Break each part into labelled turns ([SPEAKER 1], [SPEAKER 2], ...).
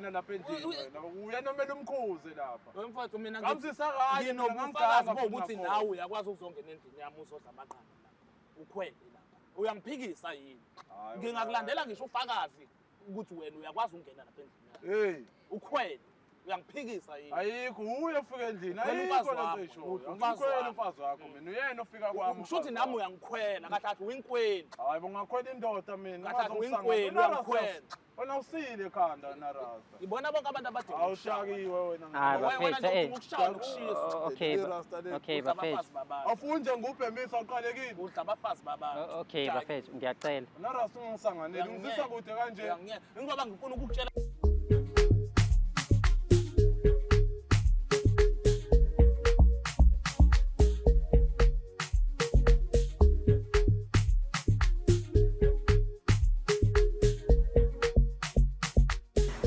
[SPEAKER 1] ongena lapha endlini wena. Uyena omele umkhuze lapha.
[SPEAKER 2] We mfowethu mina
[SPEAKER 1] Ngamzisa kanye mina,
[SPEAKER 2] nginobufakazi
[SPEAKER 1] ngamganga
[SPEAKER 2] bokuthi
[SPEAKER 1] futhi
[SPEAKER 2] nawe uyakwazi ukuzongena endlini yami uzodla amaqanda lapha. Ukhwele lapha. Uyangiphikisa yini?
[SPEAKER 1] Hayi,
[SPEAKER 2] Ngingakulandela ngisho ufakazi ukuthi wena uyakwazi ukungena lapha endlini yami.
[SPEAKER 1] Hey,
[SPEAKER 2] Ukhwele. Uyangiphikisa yini?
[SPEAKER 1] ayikho uye ofika endlini.
[SPEAKER 2] Ukhwela
[SPEAKER 1] Ayikho
[SPEAKER 2] umfazi
[SPEAKER 1] lento
[SPEAKER 2] wakho,
[SPEAKER 1] oyishoyo.
[SPEAKER 2] udla umfazi
[SPEAKER 1] Angikhweli
[SPEAKER 2] wakho.
[SPEAKER 1] umfazi wakho mina. Uyena ofika kwami.
[SPEAKER 2] Kusho ukuthi nami uyangikhwela kahle kahle uyinkweli.
[SPEAKER 1] Hayi bo ngakhwela indoda mina.
[SPEAKER 2] Kahle kahle uyinkweli, uyangikhwela.
[SPEAKER 1] Wena usile ekhanda wena Rasta.
[SPEAKER 2] Ngibona bonke abantu abadinga
[SPEAKER 1] Awushakiwe wena.
[SPEAKER 3] Hayi,
[SPEAKER 2] Wena
[SPEAKER 3] bafethu,
[SPEAKER 2] nje
[SPEAKER 3] eh.
[SPEAKER 2] udinga ukushaya nokushisa.
[SPEAKER 3] Okay,
[SPEAKER 1] Rasta le.
[SPEAKER 3] okay
[SPEAKER 2] Udla
[SPEAKER 3] bafethu.
[SPEAKER 2] abafazi babantu.
[SPEAKER 1] Awufunje ngubhemisa uqalekile.
[SPEAKER 2] Udla abafazi babantu.
[SPEAKER 3] Okay bafethu, ngiyacela.
[SPEAKER 1] Wena Rasta ungisanganeli. Ungizisa kude kanje.
[SPEAKER 2] Uyanginyela. Ngoba ngifuna ukukutshela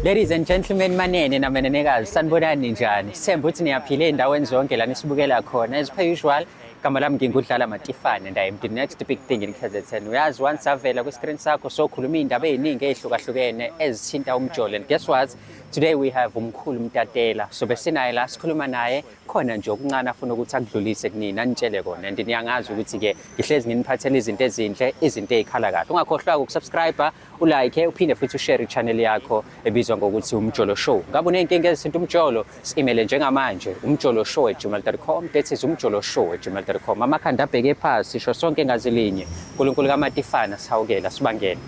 [SPEAKER 3] Ladies and gentlemen, manene namenenekazi, sanibonani njani? Sithemba ukuthi niyaphila ey'ndaweni zonke la nisibukela khona. As per usual, igama lami ngingudlala Matifane and I am the next big thing in KZN. Uyazi once avela kwi-screen sakho sokhuluma iy'ndaba ey'ningi ey'hlukahlukene ezithinta umjolo. And guess what? Today we have umkhulu Mtatela. So besinaye la sikhuluma naye khona nje okuncane afuna ukuthi akudlulise kunina anitshele kona. And niyangazi ukuthi-ke ngihlezi nginiphathela izinto ezinhle, izinto ey'khala kahle. Ungakhohlwa ukusubscribe, ulike, uphinde futhi ushare i-channel yakho ebizwa ngokuthi Umjolo Show. Ngabe uney'nkinga ezithinta umjolo, si-emaile njengamanje umjoloshow@gmail.com. That is umjoloshow@gmail.com. Amakhanda abheke phasi, sisho sonke ngazilinye. uNkulunkulu kaMatifana sihawukela sibangene.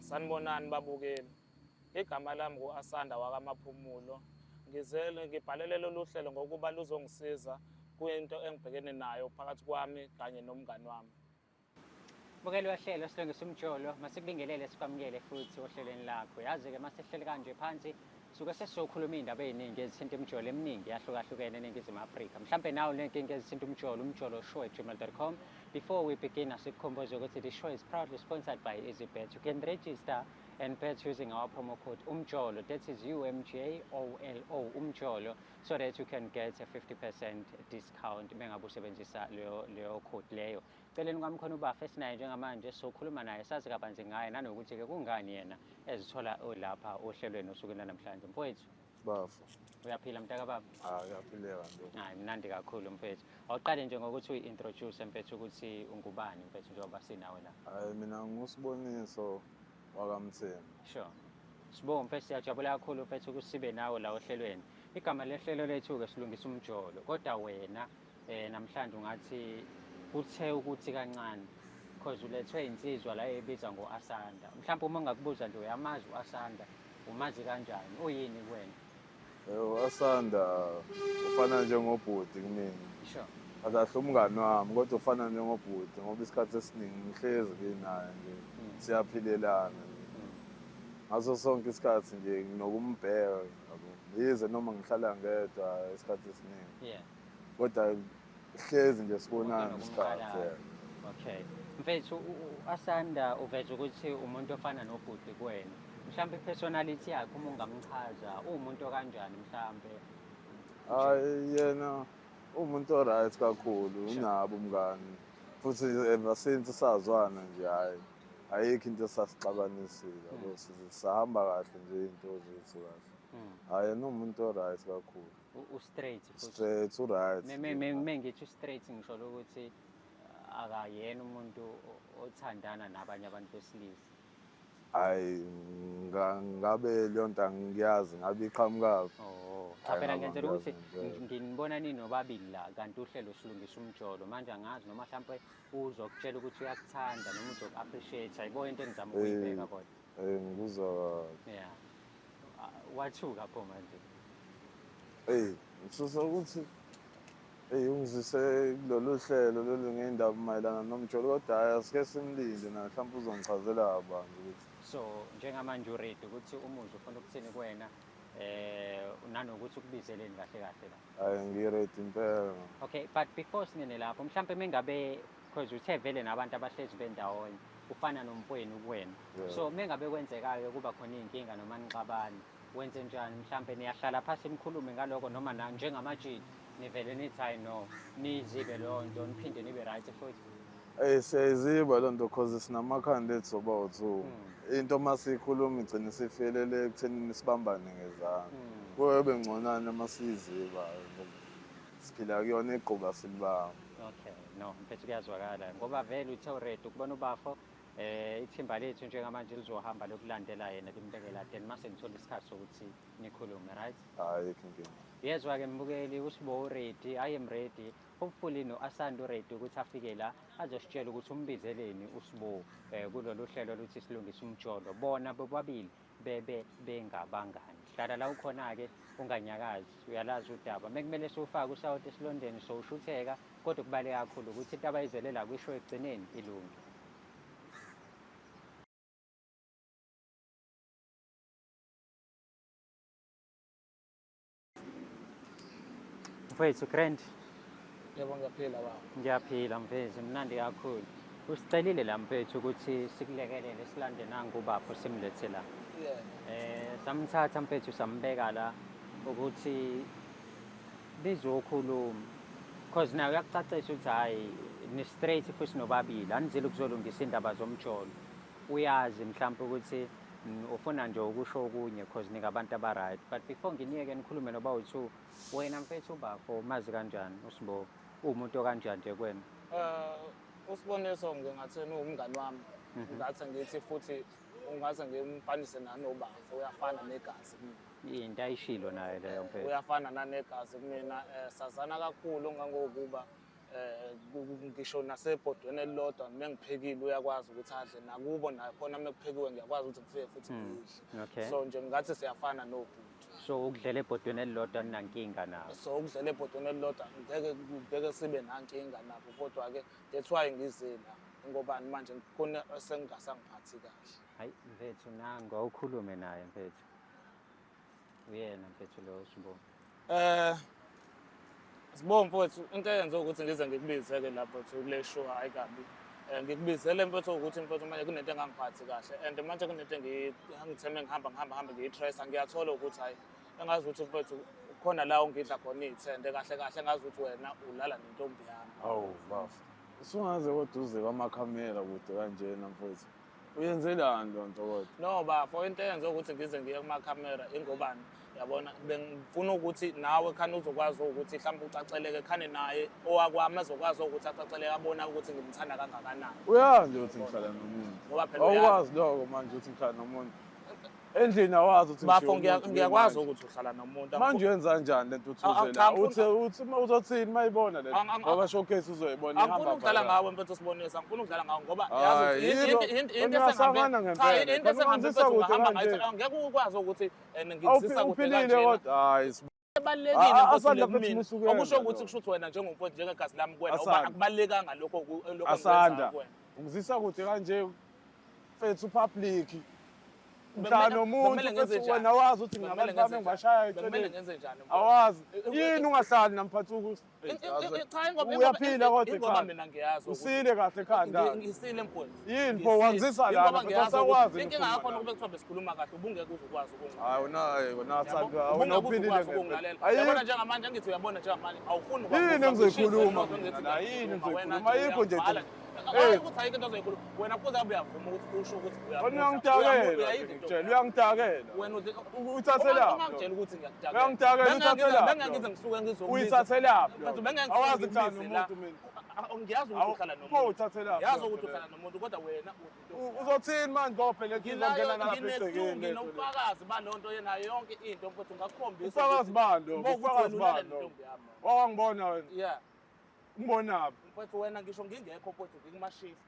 [SPEAKER 2] Sanibonani babukeli. Igama lami ngu-Asanda wakaMaphumulo. Ngizele ngibhalele lolu hlelo ngokuba luzongisiza kwinto engibhekene nayo phakathi kwami kanye nomngani wami.
[SPEAKER 3] Bukeli wehlelo silungisa umjolo, masikubingelele sikwamukele futhi ohlelweni lakho. Yazi-ke masihleli kanje phansi suke sesizokhuluma iy'ndaba ey'ningi ezithinta imijolo eminingi yahlukahlukene eNingizimu Afrika. Mhlampe nawe uney'nkinga ezithinta umjolo, umjoloshow@gmail.com. Before we begin, asikukhumbuze ukuthi this show is proudly sponsored by EasyBet. You can register and bet using our promo code UMJOLO. That is UMJOLO, UMJOLO, so that you can get a 50% discount mengabe usebenzisa leyo code leyo. Celeni kwami khona ubafa esinaye njengamanje sokhuluma naye sazi kabanzi ngaye nanokuthi-ke kungani yena ezithola lapha ohlelweni osukwini lwanamhlanje. Mfowethu,
[SPEAKER 4] Bafo,
[SPEAKER 3] uyaphila mntakababa?
[SPEAKER 4] hayi uyaphileka nto.
[SPEAKER 3] Hayi, mnandi kakhulu mfethu. Awuqale nje ngokuthi uyi-introduce mfethu ukuthi ungubani mfethu njengoba sinawe la.
[SPEAKER 4] Hayi mina ngusiboniso wakaMthembu.
[SPEAKER 3] Sure. Sibonge mfethu, siyajabula kakhulu mfethu ukuthi sibe nawe la ohlelweni. Igama lehlelo lethu-ke silungisa umjolo, kodwa wena namhlanje ungathi kuthe ukuthi kancane because ulethwe insizwa la ebiza ngo-Asanda. Mhlawumbe uma ngakubuza nje uyamazi u-Asanda, umazi kanjani? Uyini kuwena?
[SPEAKER 4] U-Asanda ufana njengobhuti kumina.
[SPEAKER 3] Sure.
[SPEAKER 4] Akahle umngani wami kodwa ufana njengobhuti ngoba isikhathi esiningi ngihlezi nginaye nje. Siyaphilelana nje. Ngaso sonke isikhathi nje nginokumbheka yabo. Yize noma ngihlala ngedwa isikhathi esiningi. Kodwa hlezi nje sibonana isikhathi. Yeah.
[SPEAKER 3] Okay. Mfethu, Asanda uveza ukuthi umuntu ofana nobhuti kuwena. Mhlawumbe i-personality yakhe uma ungamchaza, uwumuntu okanjani mhlawumbe?
[SPEAKER 4] Hayi yena umuntu o-right kakhulu, unabo umngani. Futhi ever since sazwana nje hayi ayikho into esasixabanisile yabo, sahamba kahle nje iy'nto zethu kahle. Hayi yena umuntu o-right kakhulu.
[SPEAKER 3] U-straight futhi.
[SPEAKER 4] Straight, u-right.
[SPEAKER 3] Me ngithi u-straight ngisho ukuthi akayena umuntu othandana nabanye abantu besilisa.
[SPEAKER 4] Hayi ngabe leyo nto angiyazi, ngabe iqhamukaphi.
[SPEAKER 3] Oh, cha
[SPEAKER 4] Hhayi,
[SPEAKER 3] phela
[SPEAKER 4] ngoba
[SPEAKER 3] ngenzela ukuthi
[SPEAKER 4] ngiyazi ngempela.
[SPEAKER 3] nginibona ninobabili la kanti uhlelo silungisa umjolo. Manje angazi noma mhlampe uzokutshela ukuthi uyakuthanda noma uzoku-appreciate. Ayibo into engizama ukuyibheka kodwa.
[SPEAKER 4] Ngikuzwa kahle.
[SPEAKER 3] Yeah. Wathuka pho manje.
[SPEAKER 4] Ngisusa ukuthi ungizise kulolu hlelo lolu ngey'ndaba mayelana nomjolo kodwa hhayi asike simlinde naye mhlawumbe uzongichazela kabanzi ukuthi.
[SPEAKER 3] So njengamanje uready ukuthi umuzwa ufuna ukuthini kuwena nanokuthi ukubizeleni kahle kahle la.
[SPEAKER 4] Hhayi ngi-ready impela.
[SPEAKER 3] Okay, but before singene lapho mhlampe mengabe because uthe vele nabantu abahlezi bendawonye ufana nomfowenu kuwena. So mengabe kwenzekayo kuba khona iy'nkinga noma nixabana wenze njani mhlampe niyahlala phasi nikhulume ngaloko noma na njengamajidi nivele nithi hayi no niyizibe leyo nto niphinde nibe right futhi?
[SPEAKER 4] Eh siyayiziba loo nto cause sinamakhanda ethu sobawu-two. Into uma siyikhuluma igcine isifikelele ekuthenini sibambane ngezandla. Kuyobe bengconana uma siyiziba ngoba siphila kuyona igquba silibamba.
[SPEAKER 3] Okay, no, mfethu kuyazwakala ngoba vele uthe uready ukubona ubafo ithimba lethu njengamanje lizohamba lokulandela yena limbeke la then mase nithola isikhathi sokuthi nikhulume, right?
[SPEAKER 4] Ayikho inkinga.
[SPEAKER 3] Uyezwa-ke mbukeli uSibo uready, I am ready. Hopefully no-Asanda uready ukuthi afike la azositshela ukuthi umbizeleni uSibo kulolu hlelo luthi silungise umjolo. Bona bobabili bebe bengabangani. Hlala la ukhona-ke unganyakazi, uyalazi udaba. Mekumele siwufake usawoti esilondeni sowushutheka, kodwa kubaluleke kakhulu ukuthi into abayizele la kwisho ekugcineni ilunge. Mfowethu Grand,
[SPEAKER 2] Yebo ngiyaphila baba.
[SPEAKER 3] Ngiyaphila mfethu, mnandi kakhulu. Usicelile la mfethu ukuthi sikulekelele silande nangu ubafo simlethe la.
[SPEAKER 2] Yeah.
[SPEAKER 3] Samthatha mfethu sambeka la ukuthi bizokhuluma. Cause nawe uyakucacisa ukuthi hayi ni straight futhi nobabili anizile ukuzolungisa indaba zomjolo. Uyazi mhlawumbe ukuthi ufuna nje ukusho okunye cause ningabantu aba-right. But before nginiyeke nikhulume noba u-two, wena mfethu ubafo umazi kanjani uSibo? Uwumuntu okanjani nje kuwena?
[SPEAKER 2] USiboniso ngingathini uwumngani wami. Ngathi ngithi futhi ungaze ngimfanise nanobafo uyafana negazi kumina.
[SPEAKER 3] Into ayishilo naye leyo mfethu.
[SPEAKER 2] Uyafana nanegazi kumina. Sazana kakhulu ngangokuba ngisho nasebhodweni elilodwa mengiphekile uyakwazi ukuthi adle nakubo nakhona mekuphekiwe ngiyakwazi ukuthi ngifike futhi ngidle.
[SPEAKER 3] Okay.
[SPEAKER 2] So nje ngathi siyafana nobhuti.
[SPEAKER 3] So ukudlela ebhodweni elilodwa ninankinga nawo.
[SPEAKER 2] So ukudlela ebhodweni elilodwa ngeke sibe nankinga nabo, kodwa-ke that's why ngize la ngobani manje khona sengingasangiphathi kahle.
[SPEAKER 3] Hayi mfethu nangu awukhulume naye mfethu. Uyena mfethu lo Sibo.
[SPEAKER 2] Sibo mfowethu, into eyenza ukuthi ngize ngikubize-ke lapho mfethu kule show hhayi kabi. Ngikubizele mfethu ukuthi mfethu manje kunento engangiphathi kahle and manje kunento engitheme ngihamba ngihamba ngihamba ngiyi-trace-a ngiyathola ukuthi hhayi engazi ukuthi mfethu khona la ongidla khona iy'thende kahle kahle engazi ukuthi wena ulala nentombi yami.
[SPEAKER 4] Hawu bafo, usungaze kodwa uze kwamakhamera kude kanjena mfethu. Uyenzelani loo nto kodwa?
[SPEAKER 2] No bafo, into eyenza ukuthi ngize ngiye kumakhamera ingobani yabona bengifuna ukuthi nawe khane uzokwazi ukuthi mhlawumbe ucaceleke khane naye owakwami azokwazi ukuthi acaceleke abona ukuthi ngimthanda kangakanani.
[SPEAKER 4] Uyazi nje ukuthi ngihlala nomuntu.
[SPEAKER 2] Ngoba phela
[SPEAKER 4] Awukwazi lokho manje ukuthi ngihlala nomuntu. Endlini awazi ukuthi
[SPEAKER 2] Bafo
[SPEAKER 4] ngishiye umuntu
[SPEAKER 2] ngiyakwazi
[SPEAKER 4] manje.
[SPEAKER 2] ukuthi uhlala nomuntu.
[SPEAKER 4] Manje uyenza kanjani lento uthi uze
[SPEAKER 2] Cha,
[SPEAKER 4] la?
[SPEAKER 2] angifuni-
[SPEAKER 4] Uthe uthi uma uzothini mayibona le ngoba showcase uzoyibona
[SPEAKER 2] Angifuni
[SPEAKER 4] ihamba
[SPEAKER 2] ukudlala
[SPEAKER 4] phakathi.
[SPEAKER 2] ngawe mfethu Sibonisa, angifuni ukudlala ngawe ngoba
[SPEAKER 4] Hhayi,
[SPEAKER 2] yazi ukuthi
[SPEAKER 4] yilo,
[SPEAKER 2] into
[SPEAKER 4] wena
[SPEAKER 2] esengihambe
[SPEAKER 4] uyasangana
[SPEAKER 2] cha
[SPEAKER 4] ngempela.
[SPEAKER 2] into
[SPEAKER 4] Khona
[SPEAKER 2] esengihambe
[SPEAKER 4] ungazisa
[SPEAKER 2] mfethu
[SPEAKER 4] kude
[SPEAKER 2] ungahamba
[SPEAKER 4] kanje.
[SPEAKER 2] ngayo ngeke ukwazi ukuthi ngikuzisa kude
[SPEAKER 4] Awuphilile
[SPEAKER 2] kanjena.
[SPEAKER 4] kodwa hayi
[SPEAKER 2] Kubalulekile mfethu
[SPEAKER 4] Asanda
[SPEAKER 2] le
[SPEAKER 4] mfethu
[SPEAKER 2] kumina.
[SPEAKER 4] musuku yenza
[SPEAKER 2] Okusho ukuthi
[SPEAKER 4] lokho.
[SPEAKER 2] kusho ukuthi wena njengomfowethu njengegazi lami kuwena
[SPEAKER 4] Asanda.
[SPEAKER 2] akubalulekanga lokho lokho engikwenzayo
[SPEAKER 4] Asanda
[SPEAKER 2] kuwena.
[SPEAKER 4] ungizisa kude kanje mfethu public. Ngihlala nomuntu
[SPEAKER 2] Bekumele ngenze
[SPEAKER 4] mfethu
[SPEAKER 2] njani?
[SPEAKER 4] wena wazi ukuthi
[SPEAKER 2] Bekumele
[SPEAKER 4] nginabantu bami
[SPEAKER 2] ngenze
[SPEAKER 4] engibashaya
[SPEAKER 2] njani? Bekumele
[SPEAKER 4] eceleni.
[SPEAKER 2] ngenze njani mfowethu?
[SPEAKER 4] Awazi yini ungahlali namphathi
[SPEAKER 2] Cha ingoba
[SPEAKER 4] Uyaphila kodwa
[SPEAKER 2] ingoba
[SPEAKER 4] ekhanda.
[SPEAKER 2] mina ngiyazi ukuthi
[SPEAKER 4] Usile kahle ekhanda.
[SPEAKER 2] Ngisile mfowethu.
[SPEAKER 4] Yini pho wangizisa lana
[SPEAKER 2] Ingoba
[SPEAKER 4] mfethu
[SPEAKER 2] ngiyazi
[SPEAKER 4] awusakwazi
[SPEAKER 2] ukuthi inkinga
[SPEAKER 4] ukukhuluma
[SPEAKER 2] yakho
[SPEAKER 4] la.
[SPEAKER 2] kube kuthiwa besikhuluma kahle ubungeke uze ukwazi ukungilalela.
[SPEAKER 4] Hayi wena hayi wena
[SPEAKER 2] Yabo?
[SPEAKER 4] Asanda wena
[SPEAKER 2] Ubungeke uze
[SPEAKER 4] uphilile
[SPEAKER 2] ukwazi
[SPEAKER 4] ngempela.
[SPEAKER 2] ukungilalela.
[SPEAKER 4] Ayikho
[SPEAKER 2] Uyabona njengamanje angithi uyabona njengamanje awufuni
[SPEAKER 4] Yini
[SPEAKER 2] ukwakuzwa
[SPEAKER 4] engizoyikhuluma
[SPEAKER 2] ngisho
[SPEAKER 4] mina
[SPEAKER 2] ngithi
[SPEAKER 4] la? Yini
[SPEAKER 2] ngiyakhuluma, wena
[SPEAKER 4] engizoyikhuluma?
[SPEAKER 2] nje
[SPEAKER 4] Ayikho nje
[SPEAKER 2] uyabhala.
[SPEAKER 4] into-
[SPEAKER 2] Hayi
[SPEAKER 4] Eh.
[SPEAKER 2] ukuthi ayikho into ozoyikhuluma. Wena kuze abe uyavuma ukuthi usho ukuthi
[SPEAKER 4] Wena
[SPEAKER 2] uyamudla.
[SPEAKER 4] uyangidakela
[SPEAKER 2] Uyayidla
[SPEAKER 4] ngitshela
[SPEAKER 2] intombi yakho.
[SPEAKER 4] uyangidakela.
[SPEAKER 2] Wena
[SPEAKER 4] Uyithathelaphi
[SPEAKER 2] ungangitshela ukuthi ngiyakudakela.
[SPEAKER 4] Uyangidakela, uyithathelaphi
[SPEAKER 2] Bengangize ngisuke ngizokubiza.
[SPEAKER 4] Uyithathelaphi
[SPEAKER 2] Mfethu,
[SPEAKER 4] lo?
[SPEAKER 2] bengangisuke
[SPEAKER 4] Awazi kuhlala
[SPEAKER 2] ngikubize la.
[SPEAKER 4] nomuntu mina.
[SPEAKER 2] Ngiyazi ukuthi uhlala
[SPEAKER 4] Pho
[SPEAKER 2] nomuntu.
[SPEAKER 4] uyithathelaphi
[SPEAKER 2] Ngiyazi
[SPEAKER 4] loo
[SPEAKER 2] ukuthi
[SPEAKER 4] nto leyo?
[SPEAKER 2] uhlala nomuntu kodwa wena
[SPEAKER 4] Uzothini manje ngoba phela izongena nalapha egcekeni lento le?
[SPEAKER 2] nginobufakazi balonto yenayo yonke into mfethu ngakukhombisa
[SPEAKER 4] Ubufakazi bani lobo?
[SPEAKER 2] ukuthi
[SPEAKER 4] Ubufakazi
[SPEAKER 2] wena ulala
[SPEAKER 4] bani lobo?
[SPEAKER 2] nentombi yami.
[SPEAKER 4] Wawangibona wena?
[SPEAKER 2] Yeah.
[SPEAKER 4] Ungibonaphi?
[SPEAKER 2] Mfethu wena ngisho ngingekho mfethu ngikuma-shift.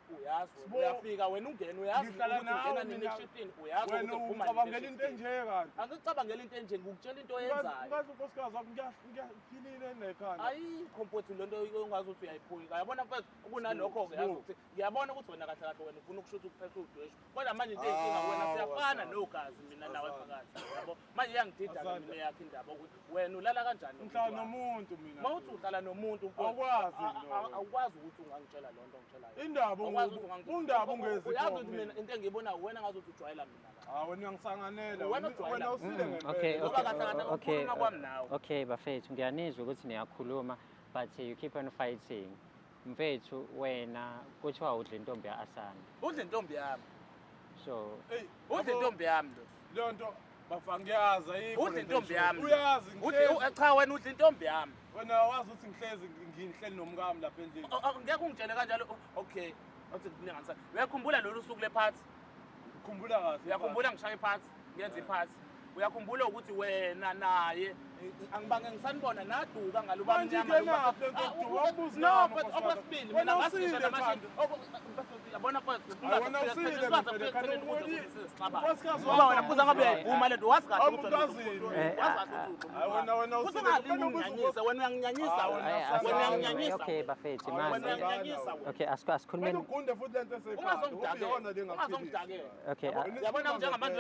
[SPEAKER 2] Uyazi wena
[SPEAKER 4] Sibo-
[SPEAKER 2] uyafika wena ungena uyazi
[SPEAKER 4] Ngihlala
[SPEAKER 2] ukuthi
[SPEAKER 4] nawe
[SPEAKER 2] ungena nini
[SPEAKER 4] mina.
[SPEAKER 2] eshiftini uyazi
[SPEAKER 4] Wena
[SPEAKER 2] ukuthi uphuma nini
[SPEAKER 4] ucabangela into
[SPEAKER 2] eshiftini.
[SPEAKER 4] enje kanti.
[SPEAKER 2] Angikucabangeli into enje ngikutshela into oyenzayo.
[SPEAKER 4] Ngazi unkosikazi wakho ngiyaphilile nekhanda.
[SPEAKER 2] Ayikho mfethu lento ongazi ukuthi uyayiphuyika. Yabona mfethu kunalokho-ke yazi
[SPEAKER 4] Sibu.
[SPEAKER 2] ukuthi ngiyabona ukuthi wena kahle kahle wena ufuna ukushutha ukuphehla udweshu. Kodwa manje into eyinkinga wena
[SPEAKER 4] Hawu,
[SPEAKER 2] siyafana
[SPEAKER 4] Asanda.
[SPEAKER 2] nogazi mina nawe
[SPEAKER 4] Asanda.
[SPEAKER 2] phakathi. Yabo manje iyangidida-ke
[SPEAKER 4] Asanda.
[SPEAKER 2] mina eyakho indaba ukuthi wena ulala kanjani nomuntu
[SPEAKER 4] Ngihlala
[SPEAKER 2] wakho?
[SPEAKER 4] nomuntu mina.
[SPEAKER 2] Uma uthi uhlala nomuntu mfowethu,
[SPEAKER 4] Awukwazi lokho.
[SPEAKER 2] awukwazi ukuthi ungangitshela loo nto ongitshela yona.
[SPEAKER 4] Indaba
[SPEAKER 2] Awukwazi ukuthi ungangitshela.
[SPEAKER 4] undaba ungezi
[SPEAKER 2] Uyazi
[SPEAKER 4] pho
[SPEAKER 2] ukuthi mina
[SPEAKER 4] mina.
[SPEAKER 2] into engiyibonayo wena ngazi ukuthi ujwayela mina la.
[SPEAKER 4] Hawu wena uyangisanganela.
[SPEAKER 2] Wena
[SPEAKER 4] Wena
[SPEAKER 2] ujwayela.
[SPEAKER 4] wena usile ngempela.
[SPEAKER 3] Okay,
[SPEAKER 2] Ngoba
[SPEAKER 3] okay,
[SPEAKER 2] kahle kahle
[SPEAKER 3] okay,
[SPEAKER 2] ukukhuluma kwami nawe.
[SPEAKER 3] okay bafethu ngiyanizwa ukuthi niyakhuluma but you keep on fighting. Mfethu wena kuthiwa udla intombi ya-Asanda.
[SPEAKER 2] Udla intombi yami.
[SPEAKER 3] So
[SPEAKER 1] Eyi,
[SPEAKER 2] Udla
[SPEAKER 1] yabo,
[SPEAKER 2] intombi yami lo.
[SPEAKER 1] Leyo nto bafa ngiyazi ayikho
[SPEAKER 2] Udla
[SPEAKER 1] lento
[SPEAKER 2] intombi
[SPEAKER 1] eshoyo.
[SPEAKER 2] yami.
[SPEAKER 1] Uyazi
[SPEAKER 2] Udla
[SPEAKER 1] ngihlezi.
[SPEAKER 2] cha wena udla intombi yami.
[SPEAKER 1] Wena wazi ukuthi ngihlezi ngihleli nomkami lapha endlini.
[SPEAKER 2] Ngeke ungitshele kanjalo. Okay. Othi kulinganisa. Uyakhumbula lolu suku lephathi?
[SPEAKER 1] Khumbula kahle.
[SPEAKER 2] Uyakhumbula ngishaya iphathi, ngenza iphathi. Uyakhumbula ukuthi wena naye angibange ngisanibona naduka ngaluba
[SPEAKER 1] Manje
[SPEAKER 2] mnyama
[SPEAKER 1] ke
[SPEAKER 2] luba-
[SPEAKER 1] naphi lento
[SPEAKER 2] Ah,
[SPEAKER 1] yokuduka? Awubuzi
[SPEAKER 2] No,
[SPEAKER 1] ngami,
[SPEAKER 2] but
[SPEAKER 1] nkosikazi.
[SPEAKER 2] okwesibili
[SPEAKER 1] Wena
[SPEAKER 2] mina ngazi ngisho
[SPEAKER 1] usile
[SPEAKER 2] namashe.
[SPEAKER 1] ekhanda.
[SPEAKER 2] Yabona mfethu,
[SPEAKER 1] Hayi, wena usile ngempela, khani unkosikazi
[SPEAKER 2] Ngoba wena
[SPEAKER 1] wakho
[SPEAKER 2] kuza ngabe
[SPEAKER 1] awubuzi.
[SPEAKER 2] uyayivuma lento wazi kahle ukuthi wena
[SPEAKER 1] Awubuzi.
[SPEAKER 2] umuntu- wazi kahle ukuthi
[SPEAKER 1] Hayi, wena wena
[SPEAKER 2] Futhi
[SPEAKER 1] usile.
[SPEAKER 2] ungalingi unginyanyise, wena uyanginyanyisa
[SPEAKER 1] Hayi,
[SPEAKER 2] wena.
[SPEAKER 1] wena
[SPEAKER 3] Ay,
[SPEAKER 2] Wena
[SPEAKER 1] usile.
[SPEAKER 2] uyanginyanyisa.
[SPEAKER 3] okay bafethu
[SPEAKER 1] Hayi,
[SPEAKER 2] Wena
[SPEAKER 3] manje.
[SPEAKER 2] uyanginyanyisa wena.
[SPEAKER 3] Okay, asikhulumeni.
[SPEAKER 1] Wena ugunde futhi lento esekhanda.
[SPEAKER 2] Ungazongidakela.
[SPEAKER 1] Iyona le engaphilisi.
[SPEAKER 2] Ungazongidakela.
[SPEAKER 3] Okay.
[SPEAKER 2] Yabona njengamanje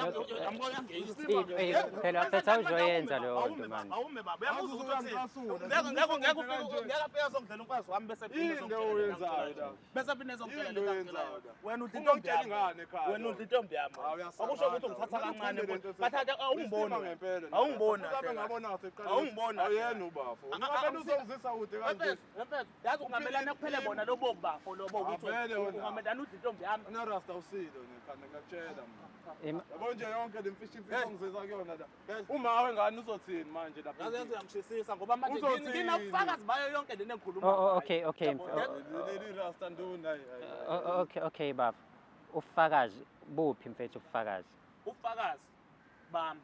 [SPEAKER 2] uyangiyisa.
[SPEAKER 3] Phela mfethu awuzoyenza leyo nto manje.
[SPEAKER 2] Awume baba, uyabuza
[SPEAKER 1] Awuze
[SPEAKER 2] ukuthi uthini.
[SPEAKER 1] uyangicasula.
[SPEAKER 2] Ngeke ngeke ufike ngeke afike azongidlela umfazi wami bese phinde
[SPEAKER 1] Yini le oyenzayo la?
[SPEAKER 2] Bese phinde ezongitshela
[SPEAKER 1] Yini
[SPEAKER 2] le
[SPEAKER 1] le
[SPEAKER 2] ngakutshela
[SPEAKER 1] oyenzayo
[SPEAKER 2] yona.
[SPEAKER 1] la?
[SPEAKER 2] Wena udla intombi
[SPEAKER 1] Ungangitsheli
[SPEAKER 2] yami.
[SPEAKER 1] ngani ekhaya
[SPEAKER 2] Wena udla intombi yami.
[SPEAKER 1] Hayi, uyasangana.
[SPEAKER 2] Akusho ukuthi ungithatha
[SPEAKER 1] Wena
[SPEAKER 2] kancane
[SPEAKER 1] ugunde lento
[SPEAKER 2] mfowethu. Bathatha awungiboni.
[SPEAKER 1] Isilima
[SPEAKER 2] wena.
[SPEAKER 1] ngempela.
[SPEAKER 2] Awungiboni.
[SPEAKER 1] Futhi
[SPEAKER 2] kahle
[SPEAKER 1] abe ngabona kahle ekuqaleni.
[SPEAKER 2] Awungiboni kahle.
[SPEAKER 1] Awuyena ubafo. Ungabe uzongizisa kude kanje.
[SPEAKER 2] Mfethu, mfethu, yazi ungamelana kuphele bona lobo bafo lobo ukuthi
[SPEAKER 1] Avele wena.
[SPEAKER 2] ungamelana udla intombi yami.
[SPEAKER 1] Wena Rasta usile wena ekhanda ngiyakutshela mina. Yabo nje yonke le mfishi imfihlo ongizisa kuyona la. Uma wengane uzothini manje lapha?
[SPEAKER 2] Yazi yazi uyangishisisa ngoba manje
[SPEAKER 1] Uzothini?
[SPEAKER 2] nginobufakazi bayo yonke lento engikhuluma
[SPEAKER 3] Oh, oh,
[SPEAKER 2] ngayo.
[SPEAKER 3] okay, okay.
[SPEAKER 2] Yabo,
[SPEAKER 1] Leli Rasta nduna. hayi, hayi,
[SPEAKER 3] Oh, oh, okay, okay baba. Ufakazi buphi mfethu ubufakazi?
[SPEAKER 2] Ubufakazi bami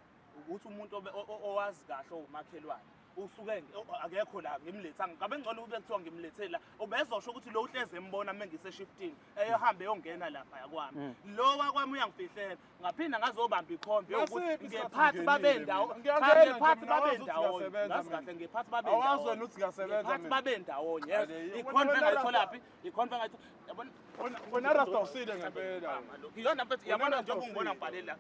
[SPEAKER 2] ukuthi umuntu owazi kahle owumakhelwane usuke akekho la ngimlethanga ngabe ngcono kube kuthiwa ngimlethe la ubezosho ukuthi lo uhleze embona uma ngiseshiftini eyohambe eyongena lapha yakwami lo wakwami uyangifihlela ngaphinda ngazobamba ikhombi yokuthi
[SPEAKER 1] Ngasiphi isikhathi
[SPEAKER 2] ngephathi
[SPEAKER 1] ngingenile
[SPEAKER 2] babendawo
[SPEAKER 1] mina? Ngiyangena nje
[SPEAKER 2] ngephathi
[SPEAKER 1] mina, awazi ukuthi
[SPEAKER 2] babendawonye
[SPEAKER 1] ngiyasebenza
[SPEAKER 2] ngazi
[SPEAKER 1] mina.
[SPEAKER 2] kahle ngephathi
[SPEAKER 1] Awazi wena ukuthi ngiyasebenza
[SPEAKER 2] ngephathi
[SPEAKER 1] mina.
[SPEAKER 2] babendawonye yes
[SPEAKER 1] Ale, wena-
[SPEAKER 2] ikhombi
[SPEAKER 1] wena
[SPEAKER 2] engayitholaphi ikhombi engayithola yabona
[SPEAKER 1] Wena Rasta usile ngempela.
[SPEAKER 2] Iyona mfethu yabona
[SPEAKER 1] Wena
[SPEAKER 2] njengoba ungibona
[SPEAKER 1] usile.
[SPEAKER 2] ngibhale la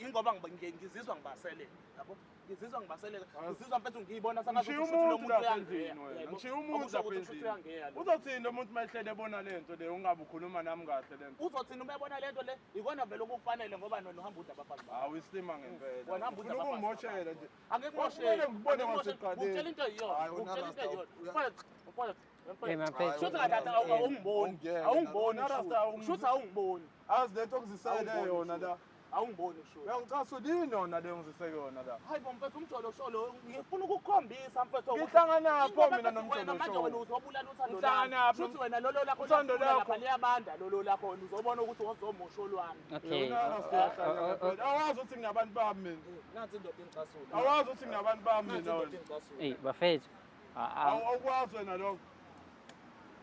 [SPEAKER 2] ingoba ngizizwa ngibaselele yabo ngizizwa ngibaselele ngizizwa mfethu ngiyibona sengathi
[SPEAKER 1] Ngishiya
[SPEAKER 2] kusho ukuthi lo
[SPEAKER 1] umuntu
[SPEAKER 2] muntu
[SPEAKER 1] lapha
[SPEAKER 2] uyangeya
[SPEAKER 1] endlini wena.
[SPEAKER 2] yabo.
[SPEAKER 1] Ngishiya umuntu
[SPEAKER 2] Okusho
[SPEAKER 1] lapha
[SPEAKER 2] ukuthi kusho ukuthi
[SPEAKER 1] endlini.
[SPEAKER 2] uyangeya lo.
[SPEAKER 1] Uzothini lo muntu mayehlele ebona lento le ungabe ukhuluma nami kahle lento.
[SPEAKER 2] Uzothini uma ebona lento le ikona vele okukufanele ngoba nona uhamba udla abafazi bakho.
[SPEAKER 1] Hawu isilima ngempela.
[SPEAKER 2] Wena hamba udla
[SPEAKER 1] Ufuna
[SPEAKER 2] abafazi
[SPEAKER 1] ukungimoshela nje.
[SPEAKER 2] Angikumosheli.
[SPEAKER 1] Kumele ngikubone
[SPEAKER 2] Angikumosheli.
[SPEAKER 1] kwasekuqaleni.
[SPEAKER 2] Ngikutshela into eyiyona.
[SPEAKER 4] Hayi, wena
[SPEAKER 2] Ngikutshela into
[SPEAKER 4] Rasta,
[SPEAKER 2] eyiyona. Mfowethu, mfowethu, mfowethu.
[SPEAKER 3] Hey, mfethu.
[SPEAKER 2] Shuthi kahle kahle awungiboni.
[SPEAKER 4] Awungiyeke.
[SPEAKER 2] Awungiboni.
[SPEAKER 1] Wena Rasta,
[SPEAKER 2] shuthi. Shuthi awungiboni.
[SPEAKER 1] Azi lento ongizisele
[SPEAKER 2] Awungiboni,
[SPEAKER 1] yona la.
[SPEAKER 2] Awungiboni shuthi.
[SPEAKER 1] Uyangicasula yini yona le ongizise yona la?
[SPEAKER 2] Hayi bo mfethu umjolo sholo ngifuna ukukukhombisa mfethu ukuthi-
[SPEAKER 1] Ngihlanganaphi
[SPEAKER 2] Ingoba
[SPEAKER 1] mina
[SPEAKER 2] mfethu
[SPEAKER 1] nomjolo
[SPEAKER 2] wena manje
[SPEAKER 1] sholo?
[SPEAKER 2] wena uzobulala uthando lwami.
[SPEAKER 1] Ngihlanganaphi
[SPEAKER 2] Shuthi wena lolo lakho
[SPEAKER 1] Uthando
[SPEAKER 2] liyafuna
[SPEAKER 1] lakho.
[SPEAKER 2] lapha liyabanda lolo lakho wena uzobona ukuthi wozomosha olwami.
[SPEAKER 3] Okay.
[SPEAKER 1] Wena Rasta uyahlanya ngempela. Awazi ukuthi nginabantu bami mina.
[SPEAKER 2] Nansi indoda ingicasula.
[SPEAKER 1] Awazi ukuthi nginabantu bami
[SPEAKER 2] Nansi
[SPEAKER 1] mina
[SPEAKER 2] indoda
[SPEAKER 1] wena.
[SPEAKER 2] ingicasula.
[SPEAKER 3] Ey bafethu.
[SPEAKER 1] Awukwazi wena lokho.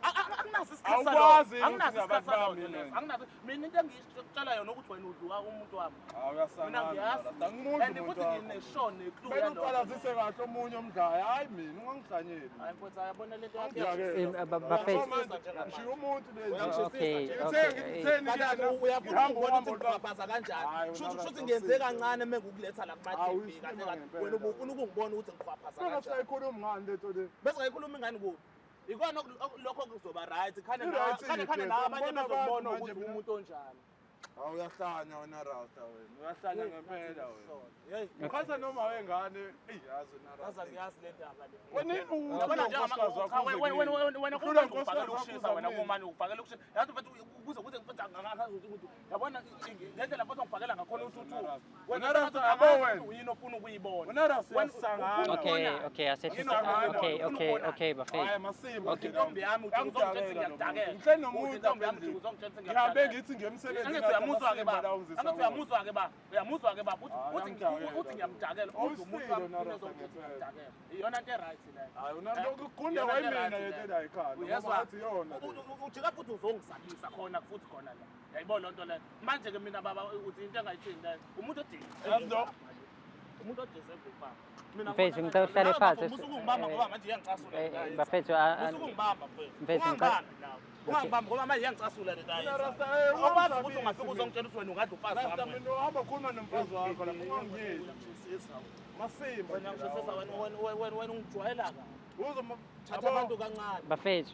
[SPEAKER 2] Anginaso isikhathi
[SPEAKER 1] Awukwazi
[SPEAKER 2] salokho. Anginaso
[SPEAKER 1] ukuthi
[SPEAKER 2] isikhathi
[SPEAKER 1] ngabantu
[SPEAKER 2] salokho
[SPEAKER 1] bami
[SPEAKER 2] leso.
[SPEAKER 1] mina.
[SPEAKER 2] Anginaso. Mina into engiyitshela yona ukuthi wena udliwa umuntu wami.
[SPEAKER 1] Hawu
[SPEAKER 2] Mina
[SPEAKER 1] uyasangana.
[SPEAKER 2] ngiyazi.
[SPEAKER 1] Rasta. Angimudli
[SPEAKER 2] And
[SPEAKER 1] umuntu
[SPEAKER 2] futhi
[SPEAKER 1] wakho.
[SPEAKER 2] nginesure neclue
[SPEAKER 1] Kumele
[SPEAKER 2] yalokho.
[SPEAKER 1] uqalazise kahle omunye omdlayo. Hayi mina ungangihlanyeli.
[SPEAKER 2] Hayi mfowethu ayabona lento yakho.
[SPEAKER 1] Angidakele.
[SPEAKER 3] Bafethu.
[SPEAKER 1] Ngishiya umuntu le.
[SPEAKER 3] Okay,
[SPEAKER 1] Ngitheni
[SPEAKER 3] okay.
[SPEAKER 1] ngitheni
[SPEAKER 2] Kanti
[SPEAKER 1] kuyena.
[SPEAKER 2] uyafuna
[SPEAKER 1] Ngihamba
[SPEAKER 2] ukubona
[SPEAKER 1] uhambo
[SPEAKER 2] ukuthi
[SPEAKER 1] lwami.
[SPEAKER 2] ngiqhaphaza kanjani.
[SPEAKER 1] Hayi, wena
[SPEAKER 2] Shuthi
[SPEAKER 1] Rasta,
[SPEAKER 2] shuthi ngenze
[SPEAKER 1] usile.
[SPEAKER 2] kancane uma ngikuletha la kuma
[SPEAKER 1] Hawu,
[SPEAKER 2] TV kahle
[SPEAKER 1] isilima
[SPEAKER 2] kahle.
[SPEAKER 1] ngempela.
[SPEAKER 2] Wena ubufuna ukungibona ukuthi ngiqhaphaza
[SPEAKER 1] Bese
[SPEAKER 2] kanjani.
[SPEAKER 1] sayikhuluma ngani lento le?
[SPEAKER 2] Bese ngayikhuluma ingane kuphi? Ikona lokho kuzoba right. Khane
[SPEAKER 1] I-right
[SPEAKER 2] khane khane
[SPEAKER 1] yiphi?
[SPEAKER 2] nawe abanye
[SPEAKER 1] Ngibona
[SPEAKER 2] bezobona
[SPEAKER 1] abantu manje
[SPEAKER 2] ukuthi
[SPEAKER 1] mina.
[SPEAKER 2] umuntu onjani.
[SPEAKER 1] Hawu uyahlanya wena Rasta wena. Uyahlanya ngempela wena.
[SPEAKER 2] Hey,
[SPEAKER 1] Ukhasa noma wengane, eyi yazi wena
[SPEAKER 2] yazi
[SPEAKER 1] Rasta.
[SPEAKER 2] angiyazi le ndaba le.
[SPEAKER 1] Wena uthi
[SPEAKER 2] Yabona
[SPEAKER 1] unkosikazi wakho
[SPEAKER 2] cha,
[SPEAKER 1] uze
[SPEAKER 2] wena
[SPEAKER 1] kimi.
[SPEAKER 2] wena wena
[SPEAKER 1] Uhlula
[SPEAKER 2] kumanje ufakela
[SPEAKER 1] unkosikazi wakho
[SPEAKER 2] ukushisa wena
[SPEAKER 1] uze kimi.
[SPEAKER 2] kumanje ufakela ukushisa. Yazi mfethu kuze kuze mfethu angazi ukuthi yabona ngendlela mfethu ngifakela ngakhona uthuthu.
[SPEAKER 1] Wena
[SPEAKER 2] Wena
[SPEAKER 1] Rasta,
[SPEAKER 2] sengathi
[SPEAKER 1] yabo
[SPEAKER 2] angazi
[SPEAKER 1] wena.
[SPEAKER 2] ukuthi uyini ofuna ukuyibona.
[SPEAKER 1] Wena Rasta
[SPEAKER 2] Wena-
[SPEAKER 1] uyasangana.
[SPEAKER 3] Okay,
[SPEAKER 2] Ubona?
[SPEAKER 3] okay, asehlisa.
[SPEAKER 1] Yini
[SPEAKER 3] Okay,
[SPEAKER 1] ubona?
[SPEAKER 3] okay, okay
[SPEAKER 1] Hayi
[SPEAKER 3] bafethu.
[SPEAKER 1] masimba.
[SPEAKER 2] Uthi intombi yami uthi uzongitshela ukuthi ngiyakudakela.
[SPEAKER 1] Ngihleli nomuntu
[SPEAKER 2] Uthi intombi yami
[SPEAKER 1] lapha
[SPEAKER 2] uthi uzongitshela ukuthi
[SPEAKER 1] Ngihambe
[SPEAKER 2] ngiyakudakela.
[SPEAKER 1] ngithi ngiye emsebenzini.
[SPEAKER 2] Angithi uyamuzwa ke
[SPEAKER 1] ba.
[SPEAKER 2] baba. Angithi uyamuzwa ke baba. Uyamuzwa ke baba. Uthi
[SPEAKER 1] Hayi,
[SPEAKER 2] uthi
[SPEAKER 1] angidakela.
[SPEAKER 2] uthi ngiyamdakela. Uthi umuntu wami
[SPEAKER 1] Awusile
[SPEAKER 2] ufuna uzongitshela ukuthi ngiyamdakela. Iyona into e-right leyo.
[SPEAKER 1] Hayi wena lokhu kugunda
[SPEAKER 2] Iyona into
[SPEAKER 1] wayimina
[SPEAKER 2] e-right
[SPEAKER 1] lento
[SPEAKER 2] leyo.
[SPEAKER 1] la ekhanda. Ngoba
[SPEAKER 2] Uyezwa?
[SPEAKER 1] ngathi iyona le.
[SPEAKER 2] Ujika futhi uzongisabisa khona futhi khona la. Yayibona loo nto leyo. Manje ke mina baba uthi into engayithini leyo. Umuntu odinga.
[SPEAKER 1] Yazi lo-
[SPEAKER 2] Umuntu odeserve baba. Mina
[SPEAKER 3] Mfethu,
[SPEAKER 2] ngibona
[SPEAKER 3] ngicela uhlale
[SPEAKER 2] kanjalo.
[SPEAKER 3] phansi.
[SPEAKER 2] Musa ukungibamba ngoba manje iyangicasula le nto ayenzayo.
[SPEAKER 3] Bafethu
[SPEAKER 2] Musa ukungibamba mfethu.
[SPEAKER 3] Mfethu,
[SPEAKER 2] Ungangibambi nawe. Ungangibambi ngoba manje iyangicasula le nto
[SPEAKER 1] Wena
[SPEAKER 2] ayenzayo.
[SPEAKER 1] Rasta, eh,
[SPEAKER 2] Awukwazi ukuthi
[SPEAKER 1] ungangisabisi
[SPEAKER 2] ungafika
[SPEAKER 1] mina.
[SPEAKER 2] uzongitshela ukuthi wena ungadla umfazi
[SPEAKER 1] Rasta
[SPEAKER 2] wami.
[SPEAKER 1] mina uhamba ukhuluma nomfazi wakho lapha ungangiyeli.
[SPEAKER 2] Uyangishusisa wena.
[SPEAKER 1] Masimba.
[SPEAKER 2] Wena
[SPEAKER 1] nje
[SPEAKER 2] uyangishusisa
[SPEAKER 1] la.
[SPEAKER 2] wena wena wena wena ungijwayela kabi.
[SPEAKER 1] Uzoma
[SPEAKER 2] Thatha abantu kancane.
[SPEAKER 3] Bafethu,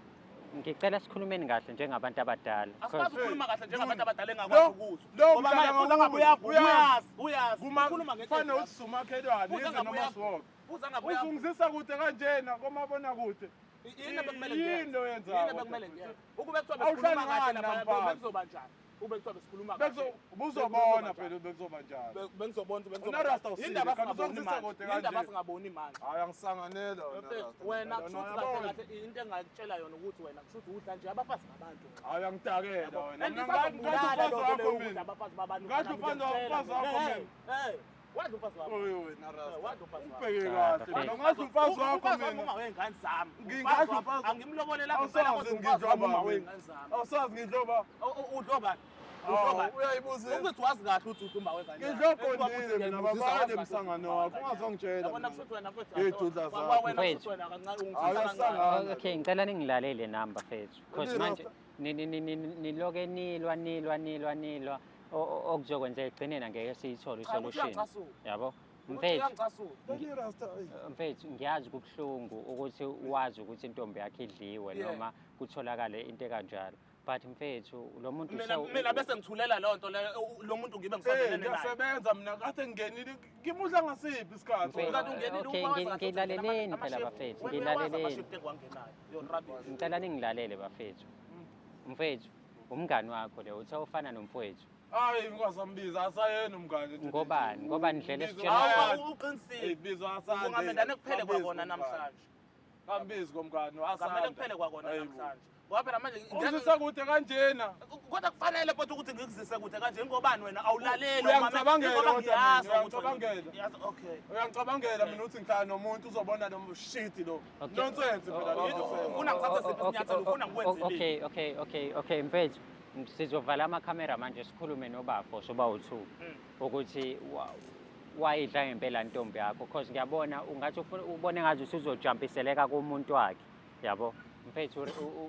[SPEAKER 3] ngicela sikhulumeni kahle njengabantu abadala.
[SPEAKER 2] Asikwazi
[SPEAKER 3] Because
[SPEAKER 2] ukukhuluma kahle njengabantu abadala
[SPEAKER 1] Lo-
[SPEAKER 2] engakwazi ukuzwa.
[SPEAKER 1] lo
[SPEAKER 2] Ngoba manje
[SPEAKER 1] mdala
[SPEAKER 2] buza ngabe
[SPEAKER 1] ngakuwe,
[SPEAKER 2] uyazi,
[SPEAKER 1] uyazi.
[SPEAKER 2] uyazi, uyazi. Ukhuluma ngento
[SPEAKER 1] Fana
[SPEAKER 2] eyazi.
[SPEAKER 1] usumakhelwane
[SPEAKER 2] Buza
[SPEAKER 1] yize
[SPEAKER 2] ngabe
[SPEAKER 1] noma
[SPEAKER 2] uyazi.
[SPEAKER 1] siwoke.
[SPEAKER 2] Buza ngabe uyazi.
[SPEAKER 1] Uzungizisa kude kanjena komabonakude.
[SPEAKER 2] Yini ebekumele
[SPEAKER 1] Yini
[SPEAKER 2] ngiyenze?
[SPEAKER 1] oyenzayo
[SPEAKER 2] Yini ebekumele
[SPEAKER 1] kodwa?
[SPEAKER 2] ngiyenze? Ukube kuthiwa
[SPEAKER 1] Awuhlali
[SPEAKER 2] besikhuluma kahle
[SPEAKER 1] ngani
[SPEAKER 2] lapha,
[SPEAKER 1] namfana?
[SPEAKER 2] bekuzoba njani? Ube kuthiwa besikhuluma kahle.
[SPEAKER 1] Ubuzobona phela bekuzoba njani.
[SPEAKER 2] Bengizobona ukuthi bekuzoba
[SPEAKER 1] Wena Rasta
[SPEAKER 2] njani.
[SPEAKER 1] usile,
[SPEAKER 2] Yindaba
[SPEAKER 1] kanti
[SPEAKER 2] singaboni
[SPEAKER 1] uzongizisa
[SPEAKER 2] manje.
[SPEAKER 1] kude
[SPEAKER 2] Yindaba
[SPEAKER 1] kanje.
[SPEAKER 2] singaboni manje.
[SPEAKER 4] Hayi angisanganela wena
[SPEAKER 2] Mfethu,
[SPEAKER 4] Rasta.
[SPEAKER 2] wena
[SPEAKER 1] Wena
[SPEAKER 2] kusho ukuthi
[SPEAKER 1] uyabona.
[SPEAKER 2] kahle kahle into engakutshela yona ukuthi wena kusho ukuthi udla nje abafazi ngabantu.
[SPEAKER 1] Hayi angidakela wena.
[SPEAKER 2] And
[SPEAKER 1] Mina
[SPEAKER 2] isazokubulala
[SPEAKER 1] ngathi
[SPEAKER 2] loo nto
[SPEAKER 1] umfazi
[SPEAKER 2] leyo
[SPEAKER 1] wakho
[SPEAKER 2] ukuthi
[SPEAKER 1] mina.
[SPEAKER 2] abafazi babantu.
[SPEAKER 1] Ngathi umfazi wakho
[SPEAKER 2] Hey,
[SPEAKER 1] mina.
[SPEAKER 2] hey, wadla umfazi wakho.
[SPEAKER 1] Oy wena Rasta.
[SPEAKER 2] Wadla umfazi wakho.
[SPEAKER 1] Ungibheke
[SPEAKER 3] Cha,
[SPEAKER 1] kahle.
[SPEAKER 3] bafethu.
[SPEAKER 1] Mina ngathi umfazi wakho
[SPEAKER 2] Umfazi wami
[SPEAKER 1] mina.
[SPEAKER 2] uma wey'ngane zami.
[SPEAKER 1] Ngingathi
[SPEAKER 2] Umfazi wami,
[SPEAKER 1] umfazi-
[SPEAKER 2] angimlobolelanga impela
[SPEAKER 1] Awusazi
[SPEAKER 2] kodwa umfazi wami uma
[SPEAKER 1] ngidloba mina.
[SPEAKER 2] wey'ngane zami.
[SPEAKER 1] Awusazi ngidloba.
[SPEAKER 2] Udlobani? Udlobani?
[SPEAKER 4] Uyayibuza.
[SPEAKER 2] Ukuthi wazi kahle ukuthi udla uma wengane yakho.
[SPEAKER 1] Ngidlogondile mina babane emsangano wakho ungazongitshela.
[SPEAKER 2] Yabona
[SPEAKER 1] mina.
[SPEAKER 2] kusho ukuthi wena mfethu.
[SPEAKER 1] Iy'dudla zakho.
[SPEAKER 2] Wena
[SPEAKER 3] Mfethu.
[SPEAKER 2] kusho ukuthi wena kancane
[SPEAKER 1] Hayi,
[SPEAKER 2] ungithisa kancane.
[SPEAKER 1] asangana.
[SPEAKER 3] Okay, ngicela ningilalele nami bafethu. Because
[SPEAKER 4] Yini,
[SPEAKER 3] manje
[SPEAKER 4] Rasta?
[SPEAKER 3] niloke nilwa nilwa nilwa nilwa okuzokwenzeka ekugcineni angeke siyithole
[SPEAKER 2] Cha, ukuthi
[SPEAKER 3] isolution.
[SPEAKER 2] uyangicasula.
[SPEAKER 3] Yabo?
[SPEAKER 2] Ukuthi
[SPEAKER 3] Mfethu,
[SPEAKER 2] uyangicasula.
[SPEAKER 4] Leli Rasta. eyi.
[SPEAKER 3] mfethu ngiyazi kubuhlungu ukuthi wazi ukuthi intombi yakho idliwe
[SPEAKER 2] Yeah.
[SPEAKER 3] noma kutholakale into ekanjalo. But mfethu lo muntu
[SPEAKER 2] Mina mina bese ngithulela leyo nto leyo lo muntu ngibe
[SPEAKER 1] Eh
[SPEAKER 2] ngisondelene naye.
[SPEAKER 1] ngiyasebenza mina kade ngingenile ngimudla ngasiphi isikhathi.
[SPEAKER 3] Mfethu,
[SPEAKER 2] Kanti ungenile
[SPEAKER 3] Okay,
[SPEAKER 2] uma wazi kahle ukuthi
[SPEAKER 3] ngilaleleni
[SPEAKER 2] ungena
[SPEAKER 3] phela
[SPEAKER 2] ama-shift.
[SPEAKER 3] bafethu,
[SPEAKER 2] Wena uyawazi
[SPEAKER 3] ngilaleleni.
[SPEAKER 2] ama-shift engiwangenayo. Yo, rubbish.
[SPEAKER 3] Ngicela ningilalele bafethu. Mfethu, umngani wakho lo uthe ufana nomfowethu.
[SPEAKER 1] Hayi ngwasambiza asayena umngane.
[SPEAKER 3] Ngobani? Ngoba ndlela esitshela
[SPEAKER 1] Hayi.
[SPEAKER 2] Awu, uqinisile.
[SPEAKER 1] Bizwa asande.
[SPEAKER 2] Kungamendane kuphele kwakona namhlanje.
[SPEAKER 1] Kambizi komngane asande.
[SPEAKER 2] Ngamele kuphele kwakona namhlanje. Ngoba phela manje
[SPEAKER 1] Ungizisa kude kanjena.
[SPEAKER 2] kodwa kufanele kodwa ukuthi ngikuzise kude kanje ngobani wena awulaleli
[SPEAKER 1] Uyangicabangela
[SPEAKER 2] ngoba
[SPEAKER 1] kodwa
[SPEAKER 2] ngiyazi
[SPEAKER 1] mina,
[SPEAKER 2] ukuthi wena-
[SPEAKER 1] uyangicabangela.
[SPEAKER 2] Ngiyazi, okay.
[SPEAKER 1] Uyangicabangela mina ukuthi ngihlala nomuntu uzobona lo shit lo.
[SPEAKER 3] Okay.
[SPEAKER 1] Nonsense phela lo.
[SPEAKER 2] Ufuna ngithathe siphi isinyathelo, ufuna ngikwenzeleni?
[SPEAKER 3] Okay, mfethu sizovala amakhamera manje sikhulume nobafo soba u2 ukuthi wayidla ngempela intombi yakho because ngiyabona ungathi ubone ngathi usuzojumpiseleka kumuntu wakhe yabo mfethu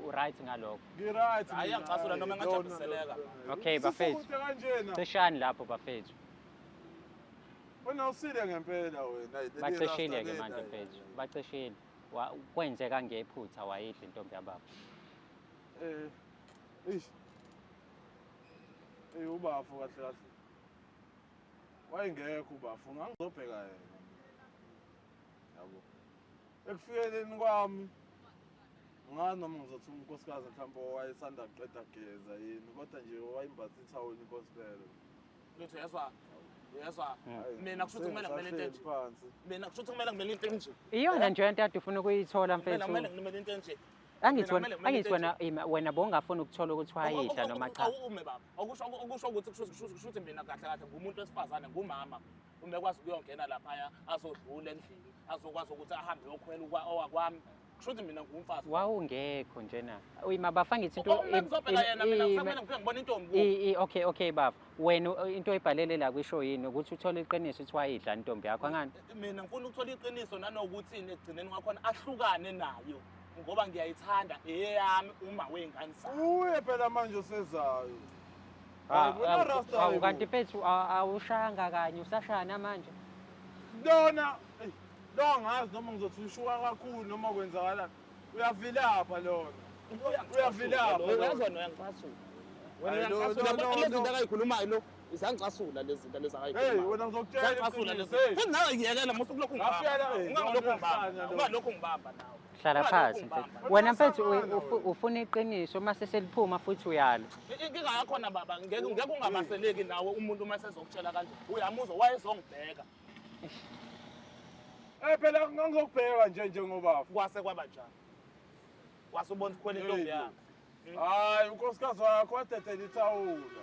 [SPEAKER 3] u-right ngalokho.
[SPEAKER 1] Ngi-right.
[SPEAKER 2] Hayi, angicasula noma engajumpiseleka.
[SPEAKER 3] Okay, bafethu.
[SPEAKER 1] Sisukude kanjena.
[SPEAKER 3] Cishani lapho bafethu.
[SPEAKER 1] Wena usile ngempela wena.
[SPEAKER 4] Hayi, leli
[SPEAKER 3] Bacishile ke
[SPEAKER 4] Rasta
[SPEAKER 3] manje
[SPEAKER 4] leli,
[SPEAKER 3] mfethu. Bacishile. Kwenzeka ngephutha wayidla intombi yababa.
[SPEAKER 1] Eh. Eish. Eh ubafo kahle kahle. Wayengekho ubafo ngangizobheka yena. Yabo. Ekufikeleni kwami ngazi noma ngizothi unkosikazi mhlawumbe wayesanda kuqeda kugeza yini kodwa nje wayimbatha ithawula inkosi phela.
[SPEAKER 2] Ngithi uyezwa, uyezwa.
[SPEAKER 4] Hayi,
[SPEAKER 2] Mina kusho ukuthi kumele ngimele into enje.
[SPEAKER 4] phansi.
[SPEAKER 2] Mina kusho ukuthi kumele ngimele into enje.
[SPEAKER 3] Iyona nje into ade ufuna ukuyithola
[SPEAKER 2] Kumele
[SPEAKER 3] mfethu.
[SPEAKER 2] kumele ngimele into enje.
[SPEAKER 3] Angithi
[SPEAKER 2] Mina
[SPEAKER 3] wena
[SPEAKER 2] kumele
[SPEAKER 3] angithi
[SPEAKER 2] ngimele
[SPEAKER 3] wena ima, wena bowungafuni ukuthola ukuthi wayidla noma cha.
[SPEAKER 2] Awume baba. Okusho okusho ukuthi kusho kusho ukuthi mina kahle kahle ngumuntu wesifazane ngumama. Uma ekwazi ukuyongena laphaya azodlula endlini azokwazi ukuthi ahambe yokhwela owakwami. Kusho ukuthi mina ngumfazi.
[SPEAKER 3] Wawungekho njena. Uyima bafa ngithi into
[SPEAKER 2] Uma ngizobheka yena mina kufanele ngifike ngibone intombi kuwo.
[SPEAKER 3] Okay baba. Wena into oyibhalele la kwisho yini ukuthi uthole iqiniso ukuthi wayidla intombi yakho angani?
[SPEAKER 2] Mina ngifuna ukuthola iqiniso nanokuthi ekugcineni kwakhona ahlukane nayo ngoba ngiyayithanda eyami uma wey'ngane zami.
[SPEAKER 1] Uye phela manje osezayo.
[SPEAKER 3] Ah,
[SPEAKER 1] Hayi, wena Rasta,
[SPEAKER 3] awu
[SPEAKER 1] hayi bo.
[SPEAKER 3] kanti mfethu awushayanga kanye usashaya namanje.
[SPEAKER 1] Lona eyi, lo angazi noma ngizothi ushuka kakhulu noma kwenzakalani. Uyavilapha lona. Uyavilapha lona.
[SPEAKER 2] Uyazi wena uyangicasula. Wena
[SPEAKER 4] Hayi, lo-
[SPEAKER 2] uyangicasula.
[SPEAKER 4] lo- lo-
[SPEAKER 2] Lezi zinto
[SPEAKER 4] lo.
[SPEAKER 2] akayikhulumayo lo izangicasula lezi zinto lezi
[SPEAKER 1] Hey
[SPEAKER 2] akayikhulumayo.
[SPEAKER 1] wena ngizokutshela
[SPEAKER 2] Ziyangicasula lezi.
[SPEAKER 1] iqiniso, hey.
[SPEAKER 2] Futhi nawe ngiyekela musu kulokhu
[SPEAKER 1] Ngafika
[SPEAKER 2] ngibamba.
[SPEAKER 1] la, eh,
[SPEAKER 2] Ungalokhu ngibamba.
[SPEAKER 1] uyahlanya lo.
[SPEAKER 2] Ungalokhu ngibamba nawe.
[SPEAKER 3] Hlala
[SPEAKER 2] Ungalokhu
[SPEAKER 3] phansi
[SPEAKER 2] ngibamba.
[SPEAKER 3] mfethu. Wena mfethu
[SPEAKER 1] Uyasangana wena.
[SPEAKER 3] ufuna iqiniso uma seseliphuma futhi uyala.
[SPEAKER 2] Inkinga yakhona baba ngeke ngeke ungabaseleki nawe umuntu uma esezokutshela kanje. Uyamuzwa wayezongibheka.
[SPEAKER 1] Eh phela ngangizokubheka nje njengobaba.
[SPEAKER 2] Kwase kwaba njani? Kwase ubona ukukhwela intombi yakho.
[SPEAKER 1] Hayi unkosikazi wakho wadedela ithawula.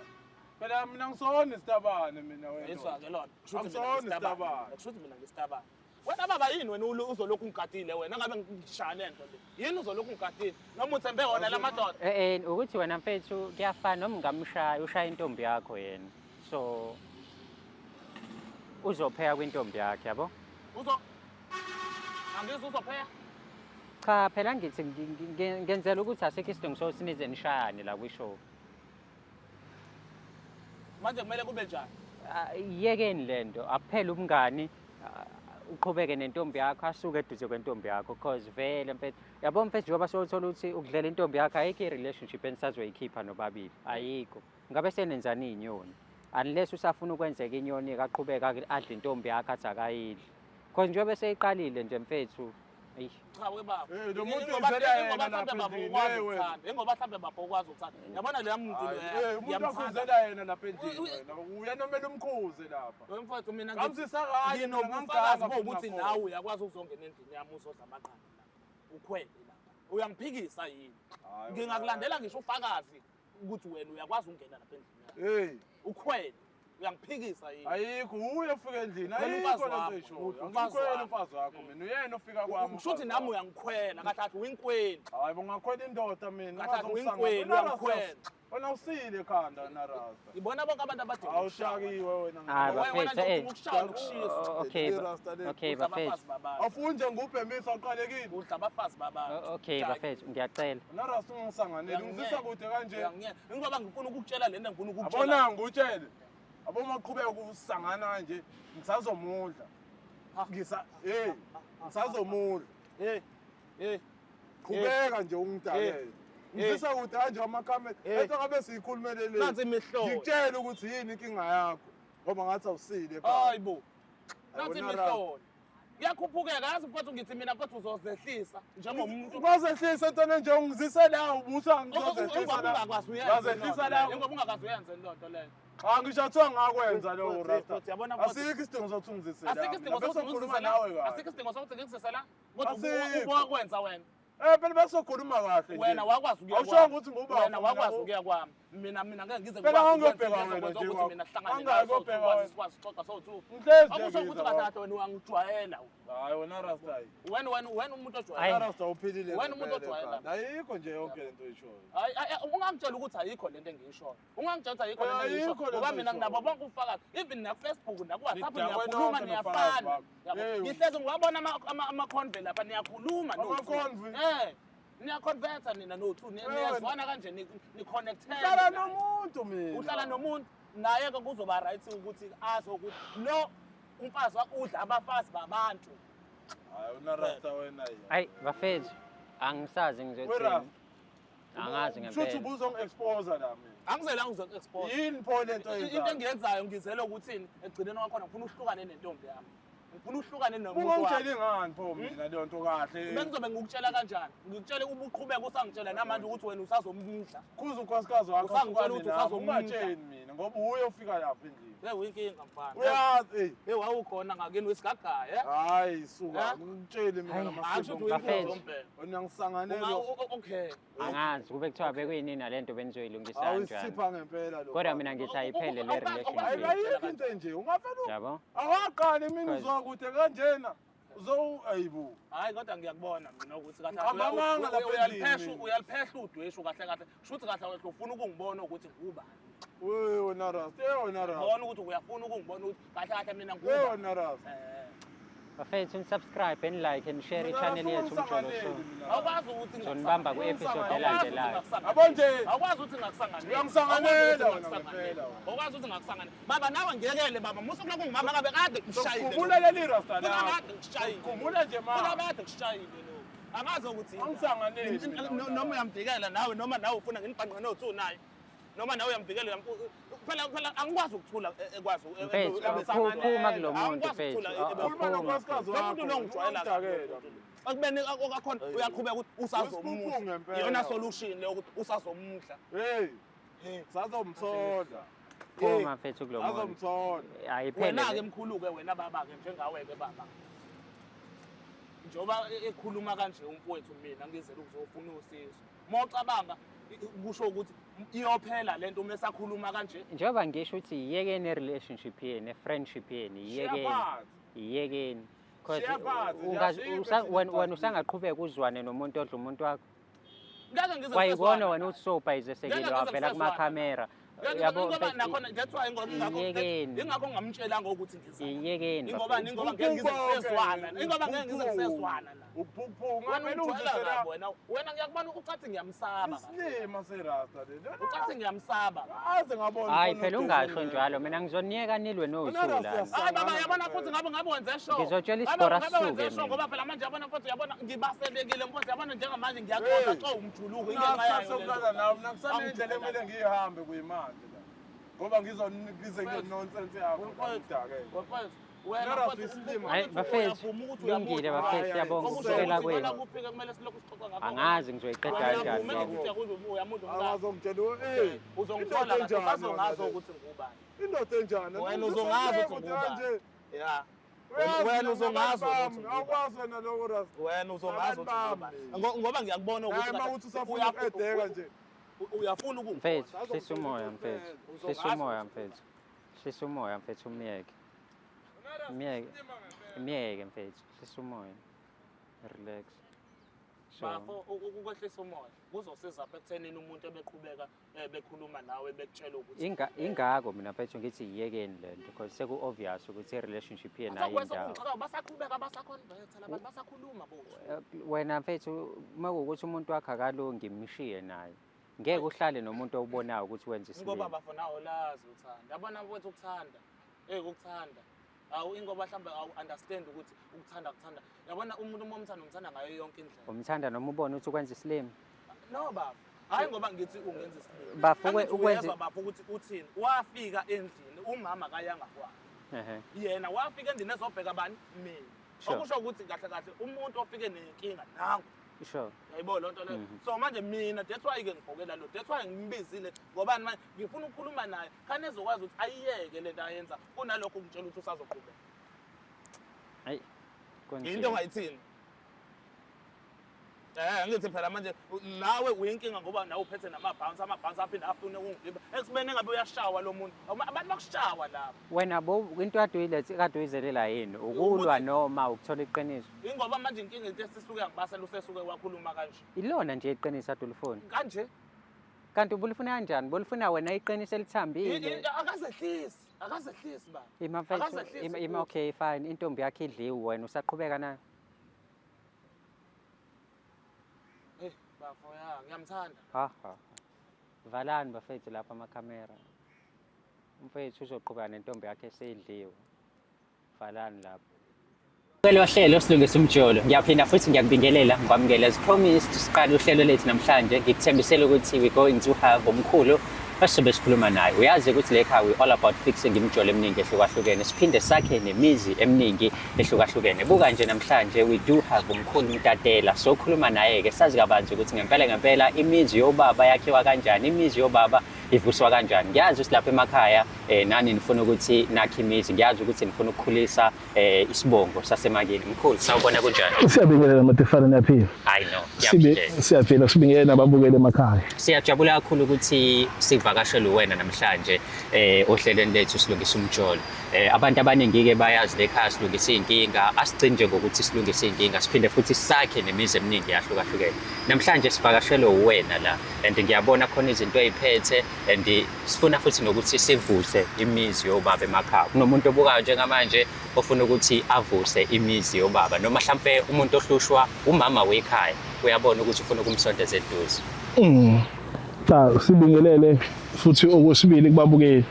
[SPEAKER 1] Phela mina ngisona isitabane mina wena.
[SPEAKER 2] Yizwa-ke lona. Kusho ukuthi mina
[SPEAKER 1] Angisona
[SPEAKER 2] ngisitabane.
[SPEAKER 1] isitabane.
[SPEAKER 2] Kusho ukuthi mina ngisitabane. Wena baba yini wena uzolokhu ungigadile wena ngabe ngishaya lento le. Yini uzolokhu ungigadile? Noma uthembe wona la madoda.
[SPEAKER 3] Eh ukuthi wena mfethu kuyafana noma ungamshaya ushaya intombi yakho yena. So uzopheka kwintombi yakhe yabo?
[SPEAKER 2] Uzo Angizwa uzopheka.
[SPEAKER 3] Cha phela ngithi ngenzela ukuthi asikho isidingo sokuthi nize nishayane la kwishow.
[SPEAKER 2] Manje kumele kube njani?
[SPEAKER 3] Yekeni lento akuphele ubungani uqhubeke nentombi yakho asuke eduze kwentombi yakho cause vele mfethu yabo mfethu njengoba sowuthola ukuthi ukudlela intombi yakho ayikho i-relationship enisazoyikhipha nobabili ayikho ngabe senenzani iy'nyoni unless usafuna ukwenzeka inyoni-ke aqhubeke adle intombi yakho athi akayidli cause njengoba eseyiqalile nje mfethu Eish.
[SPEAKER 2] Cha we baba.
[SPEAKER 1] Eh, lo muntu
[SPEAKER 2] Ingoba-
[SPEAKER 1] uyizela yena
[SPEAKER 2] ingoba
[SPEAKER 1] lapha
[SPEAKER 2] mhlambe baba
[SPEAKER 1] endlini,
[SPEAKER 2] ukwazi
[SPEAKER 1] eh, wena.
[SPEAKER 2] ukuthanda. Ingoba mhlambe baba ukwazi ukuthanda. Yabona leya muntu
[SPEAKER 1] Hayi,
[SPEAKER 2] leya.
[SPEAKER 1] eh, umuntu
[SPEAKER 2] ngiyamthanda.
[SPEAKER 1] akuzela yena lapha endlini
[SPEAKER 2] Uy-
[SPEAKER 1] wena. Uyena omele umkhuze lapha.
[SPEAKER 2] We mfowethu mina ngithi-
[SPEAKER 1] Ngamsisa kanye mina
[SPEAKER 2] nginobufakazi
[SPEAKER 1] ngamganga
[SPEAKER 2] bokuthi
[SPEAKER 1] futhi
[SPEAKER 2] nawe uyakwazi ukuzongena endlini yami uzodla amaqanda lapha. Ukhwele lapha. Uyangiphikisa yini?
[SPEAKER 1] Hayi,
[SPEAKER 2] Ngingakulandela ngisho ufakazi ukuthi wena uyakwazi ukungena lapha endlini yami.
[SPEAKER 1] Hey,
[SPEAKER 2] Ukhwele. Uyangiphikisa yini?
[SPEAKER 1] ayikho uye ofika endlini,
[SPEAKER 2] Wena
[SPEAKER 1] ayikho
[SPEAKER 2] umfazi
[SPEAKER 1] lento
[SPEAKER 2] wakho,
[SPEAKER 1] oyishoyo.
[SPEAKER 2] umfazi
[SPEAKER 1] Angikhweli
[SPEAKER 2] wakho.
[SPEAKER 1] umfazi wakho mina, uyena ofika kwami.
[SPEAKER 2] Kusho ukuthi
[SPEAKER 1] umfazi
[SPEAKER 2] nami
[SPEAKER 1] wakho.
[SPEAKER 2] uyangikhwela kahle kahle uyinkweli.
[SPEAKER 1] Hayi, bungakhwela indoda mina.
[SPEAKER 2] Kahle kahle
[SPEAKER 1] ungazongisangana.
[SPEAKER 2] uyinkweli,
[SPEAKER 1] Wena Rasta,
[SPEAKER 2] uyangikhwela.
[SPEAKER 1] Wena usile ekhanda wena Rasta.
[SPEAKER 2] Ngibona bonke abantu abadinga ukushaywa.
[SPEAKER 1] Awushakiwe wena.
[SPEAKER 3] Hayi,
[SPEAKER 2] Wena
[SPEAKER 3] bafethu,
[SPEAKER 2] nje
[SPEAKER 3] eh.
[SPEAKER 2] udinga ukushaywa nokushiswa.
[SPEAKER 3] Oh, okay,
[SPEAKER 1] Le Rasta le.
[SPEAKER 3] okay
[SPEAKER 2] Udla
[SPEAKER 3] bafethu.
[SPEAKER 2] abafazi babantu.
[SPEAKER 1] Awufuni nje ngubhemisa uqalekile.
[SPEAKER 2] Udla abafazi babantu.
[SPEAKER 3] Oh, okay
[SPEAKER 2] Cha,
[SPEAKER 3] bafethu, ngiyacela.
[SPEAKER 1] Wena Rasta ungisanganeli, ungizisa kude kanje.
[SPEAKER 2] uyanginyela. Ingoba ngifuna ukukutshela lento engifuna ukukutshela.
[SPEAKER 1] Abona ngutshele. Aboma qhubeka ukusangana kanje, ngisazomudla.
[SPEAKER 2] Ha.
[SPEAKER 1] Ngisa hey, ngisazomudla.
[SPEAKER 2] Hey, hey.
[SPEAKER 1] Qhubeka nje ungidakele. Ngifisa kude kanje amakhamera.
[SPEAKER 2] Eh.
[SPEAKER 1] Ethe ngabe siyikhulumele le.
[SPEAKER 2] Nansi imihlola.
[SPEAKER 1] Ngikutshela ukuthi yini inkinga yakho ngoba ngathi awusile ekhaya.
[SPEAKER 2] Hayi bo. Nansi
[SPEAKER 1] Wena
[SPEAKER 2] imihlola. Kuyakhuphukeka yazi mfowethu ngithi mina mfowethu uzozehlisa njengomuntu.
[SPEAKER 1] Ungazehlisa entweni nje ungizise la ubusa ngizozehlisa
[SPEAKER 2] Ingoba
[SPEAKER 1] la.
[SPEAKER 2] ungakwazi uyenze.
[SPEAKER 1] Ngazehlisa la.
[SPEAKER 2] Ingoba ungakazi uyenze lento leyo.
[SPEAKER 1] Ah ngisho athiwa ngakwenza lowo
[SPEAKER 2] Futhi,
[SPEAKER 1] Rasta.
[SPEAKER 2] futhi, yabona futhi.
[SPEAKER 1] Asikho isidingo sokuthi ungizise la.
[SPEAKER 2] Asikho isidingo sokuthi
[SPEAKER 1] Bese
[SPEAKER 2] ngikuzise la.
[SPEAKER 1] nawe kahle.
[SPEAKER 2] Asikho isidingo sokuthi ngikuzise la. Kodwa
[SPEAKER 1] Asikho.
[SPEAKER 2] ubowakwenza wena.
[SPEAKER 1] Eh phela besokhuluma kahle nje.
[SPEAKER 2] Wena wakwazi ukuya
[SPEAKER 1] Awushongo ukuthi ngubaba.
[SPEAKER 2] Wena wakwazi ukuya kwami. Mina ngeke ngize
[SPEAKER 1] Phela
[SPEAKER 2] ngikwazi ukwenza
[SPEAKER 1] ngangiyobheka
[SPEAKER 2] into
[SPEAKER 1] wena
[SPEAKER 2] ezokwenza
[SPEAKER 1] nje
[SPEAKER 2] ukuthi
[SPEAKER 1] kwakho.
[SPEAKER 2] mina sihlangane
[SPEAKER 1] Angeke
[SPEAKER 2] nawe sowu-two,
[SPEAKER 1] uyobheka
[SPEAKER 2] sikwazi
[SPEAKER 1] wena.
[SPEAKER 2] sikwazi sixoxa sowu-two.
[SPEAKER 1] Ngihlezi nje
[SPEAKER 2] Akusho ukuthi
[SPEAKER 1] ngiza
[SPEAKER 2] kahle
[SPEAKER 1] kwakho.
[SPEAKER 2] kahle wena uyangijwayela.
[SPEAKER 1] Hayi wena Rasta. hayi.
[SPEAKER 2] Wena umuntu
[SPEAKER 3] Hayi.
[SPEAKER 2] ojwayela.
[SPEAKER 1] Wena Rasta uphilile.
[SPEAKER 2] Wena umuntu
[SPEAKER 1] ngempela
[SPEAKER 2] ojwayela.
[SPEAKER 1] ekhanda. Ayikho nje yonke lento oyishoyo.
[SPEAKER 2] Hayi hayi, ungangitshela ukuthi ayikho lento engiyishoyo. Ungangitshela ukuthi ayikho lento
[SPEAKER 1] Ayikho
[SPEAKER 2] engiyishoyo.
[SPEAKER 1] lento
[SPEAKER 2] Ngoba mina
[SPEAKER 1] oyishoyo.
[SPEAKER 2] nginabo bonke ubufakazi. Even naku-Facebook naku-WhatsApp
[SPEAKER 1] Nidakwe
[SPEAKER 2] niyakhuluma
[SPEAKER 1] nonke nobufakazi
[SPEAKER 2] niyafana.
[SPEAKER 1] bakho.
[SPEAKER 2] Yabo.
[SPEAKER 1] Hey.
[SPEAKER 2] Ngihlezi ngiwabona ama-conve lapha niyakhuluma no-two.
[SPEAKER 1] Ama-conve?
[SPEAKER 2] Eh. Niyaconverta nina no-two.
[SPEAKER 1] Eh.
[SPEAKER 2] Niyazwana kanje ni-connectene.
[SPEAKER 1] Uhlala nomuntu mina.
[SPEAKER 2] Uhlala nomuntu naye ke kuzoba right ukuthi azi ukuthi lo umfazi wakho udla abafazi babantu.
[SPEAKER 1] Hayi wena Rasta wena.
[SPEAKER 3] Hayi bafethu, angisazi
[SPEAKER 1] We
[SPEAKER 3] ngizothini.
[SPEAKER 1] Rasta.
[SPEAKER 3] Angazi
[SPEAKER 1] Shuthi
[SPEAKER 3] ngempela.
[SPEAKER 1] ubuzongi-expose la mina.
[SPEAKER 2] Angizelanga uzoku-expose.
[SPEAKER 1] Yini pho lento
[SPEAKER 2] Into
[SPEAKER 1] oyenzayo?
[SPEAKER 2] engiyenzayo ngizele ukuthini ekugcineni kwakhona ngifuna uhlukane nentombi yami. Ngifuna uhlukane nomuntu wami.
[SPEAKER 1] Ungangitsheli ngani pho mina leyo nto kahle?
[SPEAKER 2] Bengizobe ngikutshela kanjani? Ngikutshele ubuqhubeka usangitshela namanje ukuthi wena usazomdla.
[SPEAKER 1] Khuza unkosikazi wakho
[SPEAKER 2] Usangitshela
[SPEAKER 1] ahlukane
[SPEAKER 2] ukuthi
[SPEAKER 1] nami,
[SPEAKER 2] usazomudla.
[SPEAKER 1] ungatsheli mina ngoba uye ofika lapha endlini.
[SPEAKER 2] Hey uyinkinga mfana.
[SPEAKER 1] Uyazi, hey.
[SPEAKER 2] Hey wawukhona ngakini wesigagaya. eh?
[SPEAKER 1] Hayi suka,
[SPEAKER 2] Eh?
[SPEAKER 1] ngitsheli mina
[SPEAKER 3] Hayi.
[SPEAKER 2] Hayi kusho
[SPEAKER 1] lamasiko.
[SPEAKER 2] ukuthi uyinkinga
[SPEAKER 3] Bafethu.
[SPEAKER 2] zombheka.
[SPEAKER 1] Wena ngisanganele.
[SPEAKER 2] Okay.
[SPEAKER 3] Angazi kube kuthiwa bekuyinini lento benizoyilungisa kanjani.
[SPEAKER 1] Awusipha ngempela lo.
[SPEAKER 3] Kodwa mina ngithi ayiphele le
[SPEAKER 1] Hayi
[SPEAKER 3] relationship.
[SPEAKER 1] ayikho into enje. Ungafela
[SPEAKER 3] Yabo?
[SPEAKER 1] awaqali mina
[SPEAKER 3] Because-
[SPEAKER 1] uzokude kanjena. Uzo ayibo.
[SPEAKER 2] Hayi kodwa ngiyakubona mina ukuthi kahle
[SPEAKER 1] Ngicabanga
[SPEAKER 2] kahle
[SPEAKER 1] lapha
[SPEAKER 2] uyaliphesha
[SPEAKER 1] endlini.
[SPEAKER 2] uyaliphehla udweshu kahle kahle. Kusho ukuthi kahle kahle ufuna ukungibona ukuthi ngubani.
[SPEAKER 1] We wena Rasta, eh wena Rasta.
[SPEAKER 2] Bona ukuthi uyafuna ukungibona ukuthi kahle kahle mina
[SPEAKER 1] Eh
[SPEAKER 2] ngubani.
[SPEAKER 1] wena Rasta.
[SPEAKER 2] Eh.
[SPEAKER 3] Bafethu nisubscribe and like and share i-channel yethu Umjolo Show.
[SPEAKER 2] Awukwazi ukuthi
[SPEAKER 3] Sonibamba ku-episode elandelayo.
[SPEAKER 1] Yabo nje.
[SPEAKER 2] Awukwazi ukuthi ngakusanganela.
[SPEAKER 1] Uyangisanganela wena ngempela.
[SPEAKER 2] Awukwazi ukuthi ngakusanganela. Baba nawe ngiyekele baba. Musa kulokhu ngimama kabe kade ngishayile.
[SPEAKER 1] Khumbula leli Rasta la.
[SPEAKER 2] Kade ngishayile.
[SPEAKER 1] Khumbula nje ma.
[SPEAKER 2] Kade ngishayile lo. Angazi ukuthi yini.
[SPEAKER 1] Angisanganeli mina wena.
[SPEAKER 2] Noma uyamvikela nawe noma nawe ufuna nginibhanqe no-two naye. Noma nawe uyamvikela phela phela angikwazi ukuthula ekwazi
[SPEAKER 3] Mfethu, phuma kulo muntu mfethu.
[SPEAKER 1] Khuluma nonkosikazi
[SPEAKER 2] Lo
[SPEAKER 1] wakho.
[SPEAKER 2] muntu lo ngijwayela
[SPEAKER 1] Ungangidakela.
[SPEAKER 2] Ekubeni akakhona uyaqhubeka ukuthi
[SPEAKER 1] Usiphuphu
[SPEAKER 2] usazomudla.
[SPEAKER 1] ngempela.
[SPEAKER 2] Iyona solution leyo ukuthi usazomudla.
[SPEAKER 1] Hey. Sazomthola.
[SPEAKER 3] Phuma mfethu kulo muntu.
[SPEAKER 1] Sazomthola.
[SPEAKER 3] Ayiphele.
[SPEAKER 2] Wena-ke
[SPEAKER 3] le.
[SPEAKER 2] mkhulu-ke wena baba-ke njengawe-ke baba. Njengoba ekhuluma kanje umfowethu mina ngizele ukuzofuna usizo. Uma ucabanga kusho ukuthi iyophela lento uma esakhuluma kanje.
[SPEAKER 3] Njengoba ngisho ukuthi iyekeni i-relationship yenu, i-friendship yenu, iyekeni.
[SPEAKER 1] Shiya phansi.
[SPEAKER 3] Iyekeni. Because
[SPEAKER 1] Shiya phansi, nje, asikho
[SPEAKER 3] wena
[SPEAKER 1] esinye
[SPEAKER 3] usangaqhubeka uzwane nomuntu odla umuntu wakho.
[SPEAKER 2] Ngeke ngize
[SPEAKER 3] Kwayibona
[SPEAKER 2] ngisezwana
[SPEAKER 3] wena
[SPEAKER 2] naye.
[SPEAKER 3] uthi sowubhayizesekile
[SPEAKER 2] Ngeke ngize
[SPEAKER 3] wavela
[SPEAKER 2] ngisezwana
[SPEAKER 3] kumakhamera.
[SPEAKER 2] Ngeke
[SPEAKER 3] Yabo
[SPEAKER 2] ngoba
[SPEAKER 3] mfethu,
[SPEAKER 2] nakhona that's why ingakho
[SPEAKER 3] Iyekeni.
[SPEAKER 2] ingakho ngingamtshelanga ukuthi ngiza.
[SPEAKER 3] Iyekeni.
[SPEAKER 2] Ingoba
[SPEAKER 3] bafethu.
[SPEAKER 2] ingoba ngeke ngize ngisezwana. Ingoba ngeke ngize ngisezwana naye.
[SPEAKER 1] Uphuphu
[SPEAKER 2] Wena
[SPEAKER 1] ngamele
[SPEAKER 2] ungijwayela
[SPEAKER 1] uzisela
[SPEAKER 2] kabi wena. Wena ngiyakubona ucathi ngiyamsaba.
[SPEAKER 1] isilima serasta le.
[SPEAKER 2] Ucathi ngiyamsaba.
[SPEAKER 1] Aze ngabona.
[SPEAKER 3] Hayi phela ungasho njalo mina ngizoniyeka nilwe
[SPEAKER 1] Wena
[SPEAKER 3] nowu-two
[SPEAKER 1] Rasta
[SPEAKER 3] lana.
[SPEAKER 2] Hayi baba yabona futhi ngabe wenze sure.
[SPEAKER 3] Ngizotshela
[SPEAKER 2] Ngabe-
[SPEAKER 3] isigora
[SPEAKER 2] ngabe wenze
[SPEAKER 3] sisuke
[SPEAKER 2] sure
[SPEAKER 3] mina.
[SPEAKER 2] ngoba phela manje yabona futhi yabona ngibaselekile mfowethu yabona njengamanje ngiyaxoxa
[SPEAKER 1] Hey.
[SPEAKER 2] xa umjuluko ingenxa yayo. le
[SPEAKER 1] Nasokulala
[SPEAKER 2] nto.
[SPEAKER 1] nawe mina kusanendlela ekumele ngiyihambe kuyimanje la. Ngoba ngize nge nonsense yakho.
[SPEAKER 2] Mfowethu,
[SPEAKER 1] Ngidakele.
[SPEAKER 2] mfowethu, Wena
[SPEAKER 1] Nora
[SPEAKER 2] mfethu,
[SPEAKER 1] isilima.
[SPEAKER 3] Hayi,
[SPEAKER 2] ukuthi
[SPEAKER 3] bafethu,
[SPEAKER 2] uyavuma ukuthi
[SPEAKER 3] lungile
[SPEAKER 2] uyamudla.
[SPEAKER 3] bafethu,
[SPEAKER 1] Hayi,
[SPEAKER 3] siyabonga
[SPEAKER 1] hayi,
[SPEAKER 2] Okusho
[SPEAKER 3] ukubukela
[SPEAKER 2] ukuthi
[SPEAKER 3] kwenu.
[SPEAKER 2] imali akuphika kumele silokhu sixoxa ngakho.
[SPEAKER 3] Angazi ngizoyiqeda kanjani
[SPEAKER 2] Uyavuma
[SPEAKER 3] le.
[SPEAKER 2] ukuthi uyamudla umkakho.
[SPEAKER 1] Angazongitshela eh
[SPEAKER 2] Uzongithola
[SPEAKER 1] indoda
[SPEAKER 2] kahle,
[SPEAKER 1] enjani
[SPEAKER 2] usazongazi
[SPEAKER 1] yona le?
[SPEAKER 2] ukuthi ngubani.
[SPEAKER 1] Indoda enjani?
[SPEAKER 2] Wena uzongazi ukuthi ngubani. Ya. Wena uzongazi ukuthi ngubani.
[SPEAKER 1] Awukwazi wena lokho Rasta.
[SPEAKER 2] Wena uzongazi ukuthi
[SPEAKER 1] Abantu
[SPEAKER 2] ngubani.
[SPEAKER 1] bami.
[SPEAKER 2] Ngoba ngiyakubona ukuthi
[SPEAKER 1] Hayi uma uthi usafuna ukuqedeka nje.
[SPEAKER 2] uyafuna ukungibona.
[SPEAKER 3] Mfethu, hlisa umoya mfethu. Hlisa umoya mfethu. Hlisa umoya mfethu umyeke. Myeke. Myeke mfethu. Hlisa umoya. Relax. So,
[SPEAKER 2] Bafo, ukwehlisa umoya kuzosiza apha ekuthenini umuntu ebeqhubeka bekhuluma nawe bekutshela ukuthi
[SPEAKER 3] ingakho mina mfethu ngithi yiyekeni le nto because seku-obvious ukuthi i-relationship yenu
[SPEAKER 2] Asakwesa
[SPEAKER 3] ayindawo.
[SPEAKER 2] ukungixaka, basaqhubeka basaconverta labantu basakhuluma bothu.
[SPEAKER 3] Wena mfethu uma kuwukuthi umuntu wakho akalungi mshiye naye. Ngeke uhlale nomuntu owubonayo ukuthi wenza
[SPEAKER 2] Ngoba
[SPEAKER 3] isilima.
[SPEAKER 2] bafo nawe lazi uthanda. Yabona mfethu ukuthanda. Ukuthanda. Awu ingoba mhlawumbe awu understand ukuthi ukuthanda kuthanda. Yabona umuntu uma umthanda umthanda ngayo yonke indlela.
[SPEAKER 3] Umthanda noma ubona ukuthi ukwenza isilima.
[SPEAKER 2] No bafo. Hayi ngoba ngithi ungenza isilima.
[SPEAKER 3] Bafo,
[SPEAKER 2] Angithi
[SPEAKER 3] ukwenza
[SPEAKER 2] uyezwa bafo ukuthi uthini. Wafika endlini umama kayanga kwakhe. Yena wafika endlini ezobheka bani? Mina. Okusho ukuthi kahle kahle umuntu ofike nenkinga nangu. Yayibona loo nto leyo. So manje mina that's why ke ngibhokela lo. That's why ngimbizile ngobani manje ngifuna ukukhuluma naye. Khane ezokwazi ukuthi ayiyeke lento ayenza kunalokho ukutshela ukuthi usazoqhubeka.
[SPEAKER 3] Hayi. Kunzima.
[SPEAKER 2] Into ongayithini? Ngithi phela manje nawe uyinkinga ngoba nawe uphethe nama-bounce, ama-bounce aphinde afune ukungivimba. Ekubeni engabe uyashawa lo muntu. Abantu bakushawa lapha.
[SPEAKER 3] Wena bo into kade uyilethe kade uyizelela yini? Ukulwa noma ukuthola iqiniso?
[SPEAKER 2] Ingoba manje inkinga into esisuke yangibasela usesuke wakhuluma kanje.
[SPEAKER 3] Ilona nje iqiniso ade ulifuna.
[SPEAKER 2] Kanje?
[SPEAKER 3] Kanti ubulifuna kanjani? Bolifuna wena iqiniso elithambile.
[SPEAKER 2] Akazehlisi, akazehlisi baba.
[SPEAKER 3] Ima mfethu,
[SPEAKER 2] Akazehlisi
[SPEAKER 3] ima
[SPEAKER 2] futhi.
[SPEAKER 3] okay fine, intombi yakhe idliwe wena usaqhubeka nayo.
[SPEAKER 2] Bafo ya, ngiyamthanda.
[SPEAKER 3] Ha ha. Valani bafethu lapha amakhamera. Umfethu uzoqhubeka nentombi yakhe eseyidliwe. Valani lapho. Lelo hlelo silungisa umjolo. Ngiyaphinda futhi ngiyakubingelela ngikwamukela as promised siqala uhlelo lethu namhlanje. Ngikuthembisela ukuthi we going to have umkhulu esizobe sikhuluma naye. Uyazi ukuthi le khaya we all about fixing imijolo eminingi ehlukahlukene. Siphinde sakhe nemizi eminingi ehlukahlukene. Buka nje namhlanje we do have umkhulu Mtatela. Sokhuluma naye ke sazi kabanzi ukuthi ngempela ngempela imizi yobaba yakhiwa kanjani, imizi yobaba ivuswa kanjani. Ngiyazi ukuthi lapha emakhaya nani nifuna ukuthi nakhe imizi, ngiyazi ukuthi nifuna ukukhulisa isibongo sasemakini. Mkhulu, sawubona kunjani?
[SPEAKER 5] Siyabingelela Matifana, niyaphila?
[SPEAKER 3] Hayi no, ngiyaphila.
[SPEAKER 5] Siyaphila, sibingelele nababukeli emakhaya.
[SPEAKER 3] Siyajabula kakhulu ukuthi sivakashele wena namhlanje ohlelweni lethu silungisa umjolo. Abantu abaningi ke bayazi le khaya silungisa iy'nkinga, asigcini nje ngokuthi silungise iy'nkinga, siphinde futhi sakhe nemizi eminingi yahlukahlukene. Namhlanje sivakashelwe uwena la and ngiyabona khona izinto ey'phethe and sifuna futhi nokuthi sivuse imizi yobaba emakhaya. Kunomuntu obukayo njengamanje ofuna ukuthi avuse imizi yobaba noma mhlampe umuntu ohlushwa umama wekhaya uyabona ukuthi ufuna ukumsondeza eduze.
[SPEAKER 5] Cha, sibingelele futhi okwesibili kubabukeli.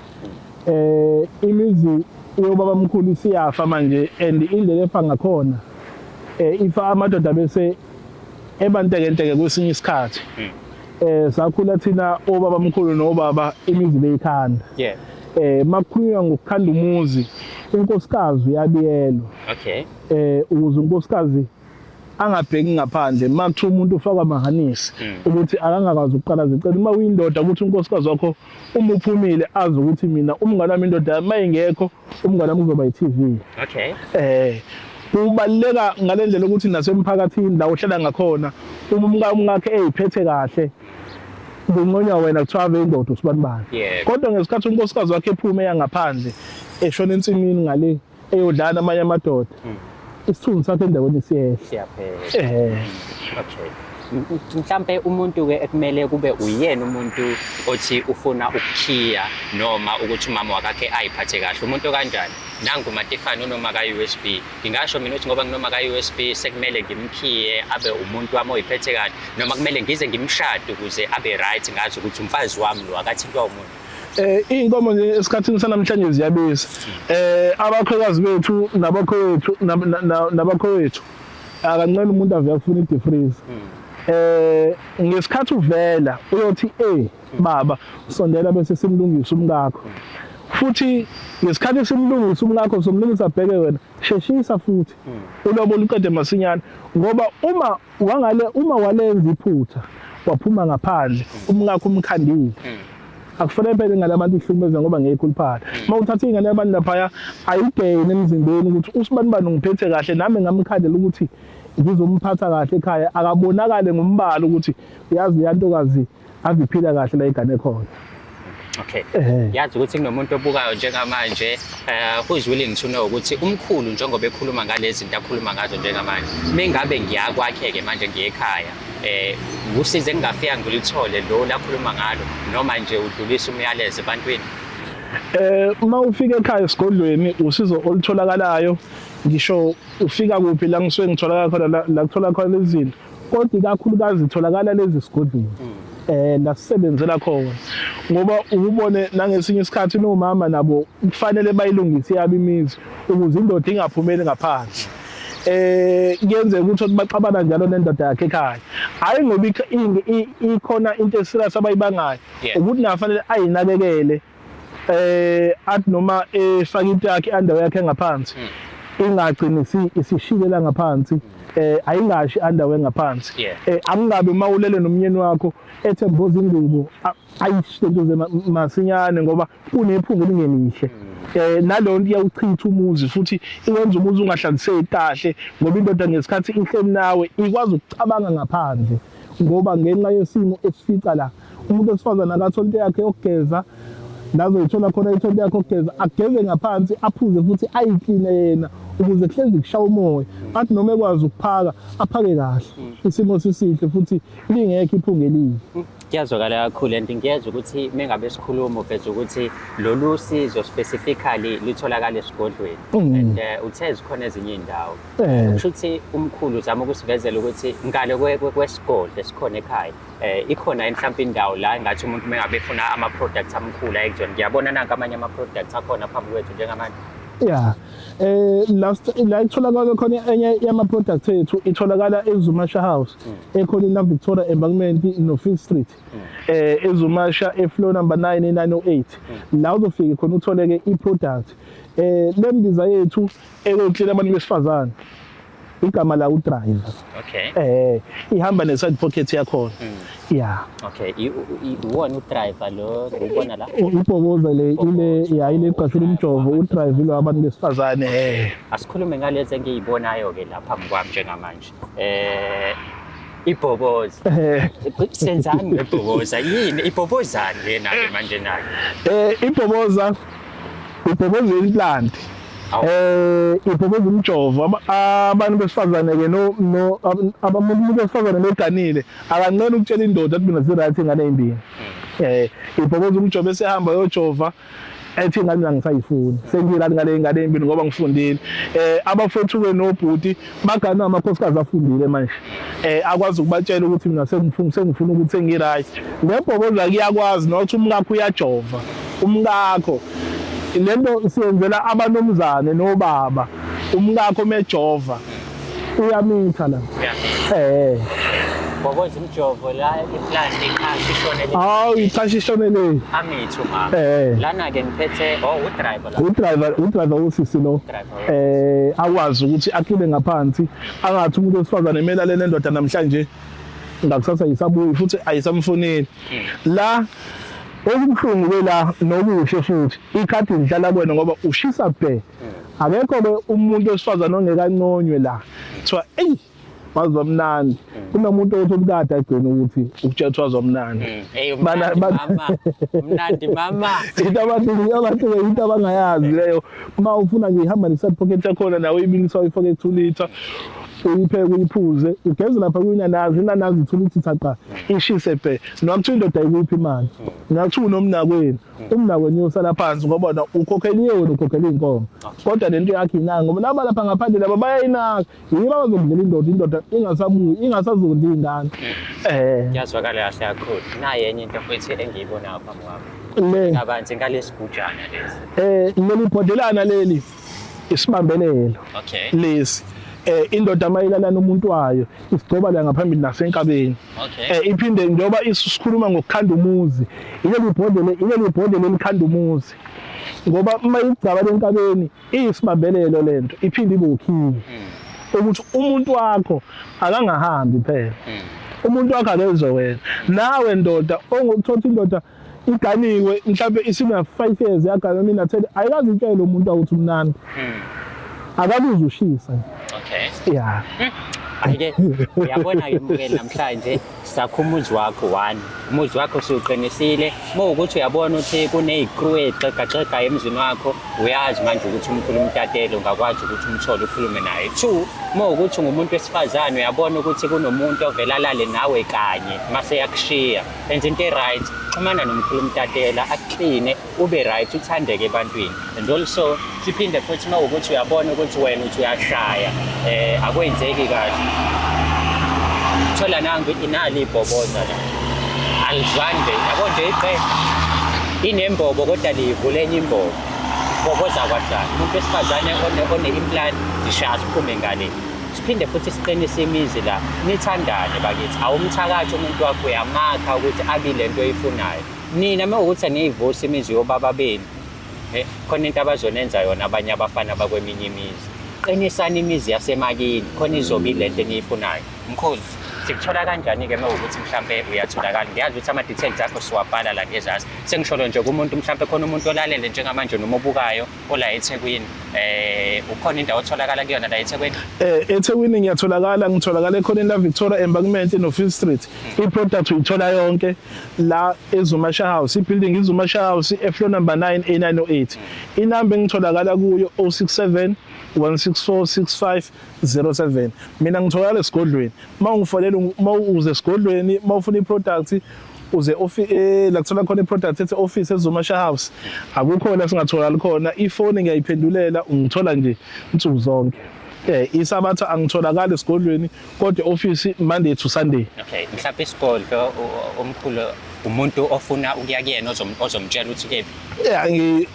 [SPEAKER 5] Imizi yobaba mkhulu siyafa manje and indlela efa ngakhona ifa amadoda bese ebantekenteke kwesinye isikhathi. Sakhula thina obaba mkhulu nobaba imizi beyikhanda. Makukhulunywa ngokukhanda umuzi unkosikazi uyabiyelwa. Ukuze unkosikazi angabheki ngaphandle makuthiwa umuntu ufaka amahanisi ukuthi akangakwazi ukuqala zicela uma uyindoda ukuthi unkosikazi wakho uma uphumile azi ukuthi mina umngane wami indoda yami mayingekho umngane wami uzoba i-TV. Kubaluleka ngalendlela ukuthi nasemphakathini la uhlala ngakhona uma umkakhe eyiphethe kahle kunconywa wena kuthiwa ave indoda usibanibani. Kodwa ngesikhathi unkosikazi wakhe ephume yangaphandle eshona ensimini ngale eyodlala namanye amadoda isithunzi sakhe endaweni siyehla.
[SPEAKER 3] Siyaphela. Mhlampe umuntu ke ekumele kube uyena umuntu othi ufuna ukukhiya noma ukuthi umama wakakhe ayiphathe kahle. Umuntu kanjani? Nangu Matifane unoma ka USB. Ngingasho mina ukuthi ngoba nginoma ka USB sekumele ngimkhiye abe umuntu wami oyiphethe kahle noma kumele ngize ngimshade ukuze abe right ngazi ukuthi umfazi wami lo akathintwa umuntu.
[SPEAKER 5] Iy'nkomo nje esikhathini sanamhlanje ziyabisa. Abakhwekazi bethu nabakhwethu nabakhwethu akancela umuntu ave akufuna i-deep freeze. Ngesikhathi uvela uyothi baba sondela bese simlungisa umkakho. Futhi ngesikhathi simlungisa umkakho, somlungisa abheke wena, sheshisa futhi ulobola uqede masinyane, ngoba uma wangale uma walenza iphutha waphuma ngaphandle, umkakho umkhandile. Akufanele phela ingane yabantu ihlukumeze ngoba ngeke ikhuluphala. Uma uthatha ingane yabantu laphaya, ayigene emzimbeni ukuthi usibani bani ungiphethe kahle, nami ngamkhandela ukuthi ngizomphatha kahle ekhaya, akabonakale ngombala ukuthi yazi leya ntokazi aziphila kahle la igane khona.
[SPEAKER 3] Okay. Yazi ukuthi kunomuntu obukayo njengamanje who is willing to know ukuthi umkhulu njengoba ekhuluma ngalezi zinto akhuluma ngazo njengamanje, mengabe ngiyakwakhe-ke manje ngiye ekhaya, usize engingafika ngilithole lo lakhuluma ngalo, noma nje udlulisa umyalezo ebantwini?
[SPEAKER 5] Uma ufika ekhaya esigodlweni, usizo olutholakalayo, ngisho ufika kuphi la ngisuke ngitholakala khona, la kutholakala khona lezi zinto, kodwa ikakhulukazi itholakala lezi sigodlweni la sisebenzela khona, ngoba ukubone nangesinye isikhathi nomama nabo kufanele bayilungise yabo imizi ukuze indoda ingaphumeli ngaphandle. Kuyenzeka ukuthi baxabana njalo nendoda yakhe ekhaya, hayi ngoba ikhona into eserious abayibangayo, ukuthi nafanele ayinakekele, athi noma efaka into yakhe andawo yakhe ngaphansi ingagcini isishikela ngaphansi, ayingashi andawo engaphansi. Akungabi uma ulele nomnyeni wakho ethe mboza ingubo ayishentuze masinyane ngoba kunephunga elingelihle. Naleyo nto iyawuchitha umuzi futhi iwenza umuzi ungahlaliseki kahle, ngoba indoda ngesikhathi ihleli nawe ikwazi ukucabanga ngaphandle, ngoba ngenxa yesimo esifica la, umuntu wesifazane akathola into yakhe yokugeza lazoyithola khona, ithole into yakhe yokugeza, ageze ngaphansi, aphuze futhi ayikline yena ukuze kuhlezi kushaya umoya, athi noma ekwazi ukuphaka aphake kahle, isimo sisihle futhi lingekho iphunga elibi.
[SPEAKER 3] Kuyazwakala kakhulu, and ngiyezwa ukuthi mengabe sikhuluma uveza ukuthi lolu sizo specifically lutholakala esigodlweni, and uthe zikhona ezinye iy'ndawo. Kusho ukuthi umkhulu uzama ukusivezela ukuthi ngale kwesigodlo esikhona ekhaya, ikhona yini mhlawumbe indawo la engathi umuntu mengabe efuna ama-products amkhulu ayekuzona? Ngiyabona nanka amanye ama-products akhona phambi kwethu njengamanje.
[SPEAKER 5] Yeah. Last la itholakala khona enye yama products ethu itholakala eZumasha House, ekhona la Victoria Embankment no Fifth Street. EZumasha e floor number 9 908. La uzofika khona utholeke i-product. Le mbiza yethu eyoklina abantu besifazane, igama la udriver. Ihamba ne side pocket yakhona. Yeah.
[SPEAKER 3] Okay, iwona udriver lo ubona la?
[SPEAKER 5] Ibhoboza le, ile ya ile igqashula umjovo, udriver lo abantu besifazane.
[SPEAKER 3] Asikhulume ngalezi engiyibonayo ke lapha phambi kwami njengamanje. Ibhoboza. Senzani ngebhoboza? Yini ibhobozani lena ke manje nayo?
[SPEAKER 5] Ibhoboza, ibhoboza implant. Ibhoboza umjovo. Abantu besifazane ke no no abamuntu besifazane beganile akanqeni ukutshela indoda ukuthi mina zi-right ingane ezimbili. Ibhoboza umjovo, esehamba yojova ethi ingane mina ngisayifuni, sengilani ngale ingane ezimbili ngoba ngifundile. Abafowethu ke nobhuti bagana amakhosikazi afundile manje, akwazi ukubatshela ukuthi mina sengifuna ukuthi sengi-right. Ngebhoboza kuyakwazi nokuthi umkakho uyajova, umkakho lento siyenzela abanomzane nobaba, umkakho mejova uyamitha la.
[SPEAKER 3] Bhoboza umjovo la, iplant iqhashi ishone le.
[SPEAKER 5] Hawu, iqhashi ishone le.
[SPEAKER 3] Amithu mama. Lana ke ngiphethe oh udriver la.
[SPEAKER 5] Udriver usisi lo.
[SPEAKER 3] Driver.
[SPEAKER 5] Akwazi ukuthi akline ngaphansi, angathi umuntu wesifazane emela le nendoda namhlanje ngakusasa ayisabuyi futhi ayisamfoneli. La okubuhlungu ke la nokuhle futhi ikhadi lihlala kuwena ngoba ushisa bhe. Akekho ke umuntu wesifazane ongekanconywe la. Kuthiwa eyi wazwa mnandi. Kunomuntu othi ubukade agcina ukuthi ukutshela ukuthi wazwa mnandi.
[SPEAKER 3] Hey, umnandi mama. Umnandi mama.
[SPEAKER 5] Into abantu into abangayazi leyo. Uma ufuna nje ihamba ne-side pocket yakhona nawe uyibilisa uyifake 2 liter, uyipheke uyiphuze, ugeze lapha kwinanazi, inanazi ithula ukuthi thaqa, ishise bhe. Noma kuthiwa indoda ayikuphi imali, noma kuthiwa unomnakwenu, umnakwenu uyosala phansi ngoba wena ukhokheliwe, wena ukhokhela iy'nkomo, kodwa lento yakho inaka ngoba laba lapha ngaphandle laba bayayinaka, yibo abazokudlela indoda, indoda ingasabuyi, ingasazondli iy'ngane.
[SPEAKER 3] Kuyazwakala kahle kakhulu. Nayi enye into futhi engiyibonayo phambi kwami.
[SPEAKER 5] Le
[SPEAKER 3] Kabanzi ngalesigujana lesi.
[SPEAKER 5] Leli bhodelana leli isibambelelo. Lesi indoda mayilala nomuntu wayo isigcoba la ngaphambili nasenkabeni. Iphinde njengoba isikhuluma ngokukhanda umuzi, ileli bhodlela elikhanda umuzi. Ngoba uma igcaba lenkabeni iyisibambelelo lento, iphinde ibe ukhiye ukuthi umuntu wakho akangahambi phela. Umuntu wakho akezwe wena. Nawe ndoda ongokuthola indoda iganiwe mhlawumbe isina 5 years yagana mina 10, ayikazi itshele umuntu ukuthi umnandi. Akabuze ushisa.
[SPEAKER 3] Okay.
[SPEAKER 5] Yeah.
[SPEAKER 3] Ake uyabona-ke mbukeli, namhlanje sakho umuzi wakho one, umuzi wakho siwuqinisile. Uma ukuthi uyabona ukuthi kuney'kru ey'xegaxegayo emzini wakho, uyazi manje ukuthi umkhulu uMtatela ungakwazi ukuthi umthole ukhulume naye. Two, uma ukuthi ungumuntu wesifazane uyabona ukuthi kunomuntu ovela alale nawe kanye mase yakushiya, enza into e-right, xhumana nomkhulu uMtatela akukline ube right, uthandeke ebantwini. And also siphinde futhi uma ukuthi uyabona ukuthi wena uthi uyashaya akwenzeki kahle, thola nangu inali ibhoboza la, alizwani nje, yabo nje iqe inembobo kodwa liyivula enye imbobo, boboza kwahlala umuntu wesifazane one-implant zishaya siphume ngale. Siphinde futhi siqinise imizi la, nithandane bakithi. Awumthakathi umuntu wakho, uyamakha ukuthi abe lento oyifunayo. Nina uma ukuthi aniyivusi imizi yobaba benu, khona into abazonenza yona abanye abafana bakweminye imizi. Qinisani imizi yasemakini, khona izobe ilento eniyifunayo. Mkhulu, sikuthola kanjani-ke uma ukuthi mhlampe uyatholakala? Ngiyazi ukuthi ama-details akho siwabhala la ngezansi. Sengisholo nje kumuntu mhlampe khona umuntu olalele njengamanje noma obukayo ola eThekwini, ukhona indawo otholakala kuyona la eThekwini?
[SPEAKER 5] EThekwini ngiyatholakala, ngitholakala ekhoneni la Victoria Embankment no Fifth Street. I-product uyithola yonke la eZuma Share House, i-building iZuma Share House e-floor number 9 A908. Inamba engitholakala kuyo 067 164 6507. Mina ngitholakala esigodlweni. Uma ungifonela, uma uze esigodlweni, uma ufuna i-product uze la kuthola khona i-product ethi office eZuma Share House, akukho la singatholakali khona. Ifoni ngiyayiphendulela, ungithola nje insuku zonke. Isabatha angitholakali esigodlweni, kodwa office Monday to Sunday.
[SPEAKER 3] Okay, mhlawumbe isigodlo omkhulu umuntu ofuna ukuya kuyena ozomtshela ukuthi kephi?
[SPEAKER 5] Yeah,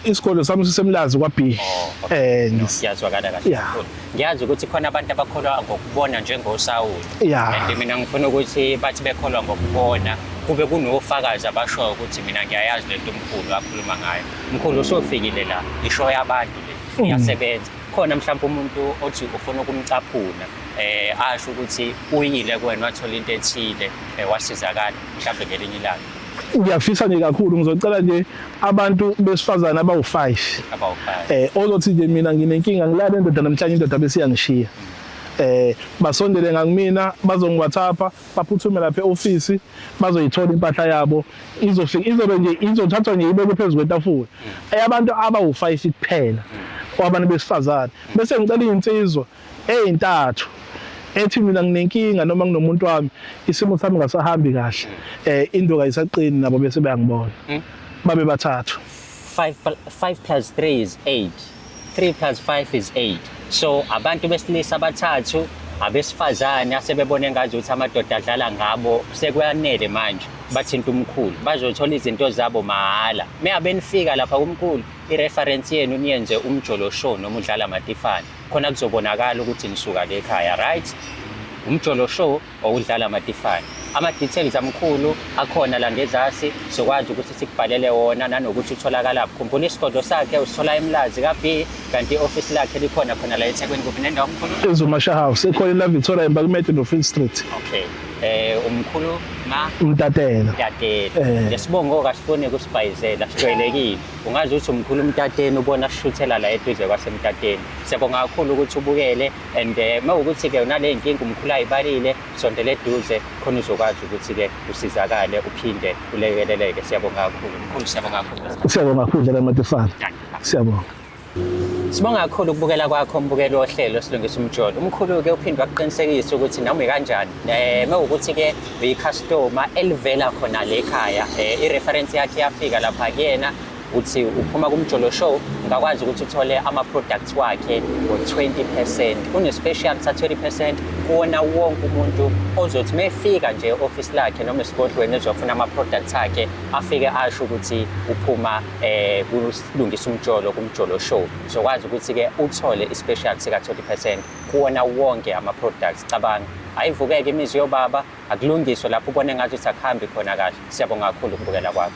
[SPEAKER 5] isigodlo sami siseMlazi kwa B.
[SPEAKER 3] Oh, okay. Siyazwakala kahle kakhulu. Ngiyazi ukuthi khona abantu abakholwa ngokubona njengoSawuli. And mina ngifuna ukuthi bathi bekholwa ngokubona kube kunofakazi abashoyo ukuthi mina ngiyayazi lento omkhulu akhuluma ngayo. Mkhulu usufikile la, isho yabantu le, iyasebenza. Khona mhlawumbe umuntu othi ufuna ukumcaphuna, asho ukuthi uyile kuwena wathola into ethile, wasizakala mhlawumbe ngelinye ilanga.
[SPEAKER 5] Ngiyafisa nje kakhulu, ngizocela nje abantu besifazane abawu-5.
[SPEAKER 3] Abawu-5.
[SPEAKER 5] Ozothi nje mina nginenkinga, ngilale indoda namhlanje, indoda bese iyangishiya. Basondele ngakumina, bazongi-WhatsApp, baphuthume lapha e-office, bazoyithola impahla yabo, izofika izobe nje izothathwa nje ibekwe phezu kwetafula. Eyabantu abawu-5 kuphela, kwabantu besifazane. Bese ngicela iy'nsizwa ey'ntathu ethi mina nginenkinga noma nginomuntu wami, isimo sami ngasahambi kahle, induku ayisaqini, nabo bese bayangibona. Babe bathathu.
[SPEAKER 3] 5 plus 3 is 8. 3 plus 5 is 8. So abantu besilisa abathathu, abesifazane asebebone ngazi ukuthi amadoda adlala ngabo, sekuyanele manje, bathinta umkhulu, bazothola izinto zabo mahhala. Meyabe nifika lapha kumkhulu, i-reference yenu niyenze Umjolo Show noma uDlala Matifane, khona kuzobonakala ukuthi nisuka le ekhaya, right? Umjolo Show or uDlala Matifane. Ama-details amkhulu akhona la ngezasi, sokwazi ukuthi sikubhalele wona nanokuthi utholakala. Khumbula isigodlo sakhe usithola eMlazi ka-B, kanti i-office lakhe likhona khona la eThekwini. Kuphi nendawo mkhulu?
[SPEAKER 5] EZuma Share House, ekhoneni la Victoria Embankment no Fifth Street.
[SPEAKER 3] Okay. Umkhulu ma
[SPEAKER 5] Mtatela.
[SPEAKER 3] Mtatela. Lesibongo kasifuni kusibhayizela, sijwayelekile. Ungazi ukuthi umkhulu uMtateni ubona sishuthela la eduze kwaseMtateni. Siyabonga kakhulu ukuthi ubukele, and mawukuthi ke unale inkinga umkhulu ayibalile, sondela eduze khona uzokwazi ukuthi ke usizakale uphinde ulekeleleke. Siyabonga kakhulu mkhulu, siyabonga kakhulu.
[SPEAKER 5] Siyabonga kakhulu Dlala Matifane. Siyabonga.
[SPEAKER 3] Sibonga kakhulu ukubukela kwakho mbukeli wohlelo Silungisa Umjolo. Umkhulu ke uphinde wakuqinisekisa ukuthi noma kanjani mawukuthi ke uyi-customer elivela khona le ekhaya, i-reference yakhe yafika lapha kuyena, uthi uphuma kuMjolo Show, ungakwazi ukuthi uthole ama-products wakhe ngo-20%. Une-special sa-20% kuwona wonke umuntu ozothi mefika nje e-office lakhe noma esigodlweni ezofuna ama-products akhe, afike asho ukuthi uphuma kuLungisa Umjolo, kuMjolo Show. Uzokwazi ukuthi-ke uthole i-special sika-20% kuwona wonke ama-products. Cabanga, ayivukeke imizi yobaba, akulungiswe lapho ubone ngathi akuhambi khona kahle. Siyabonga kakhulu ukubukela kwakho.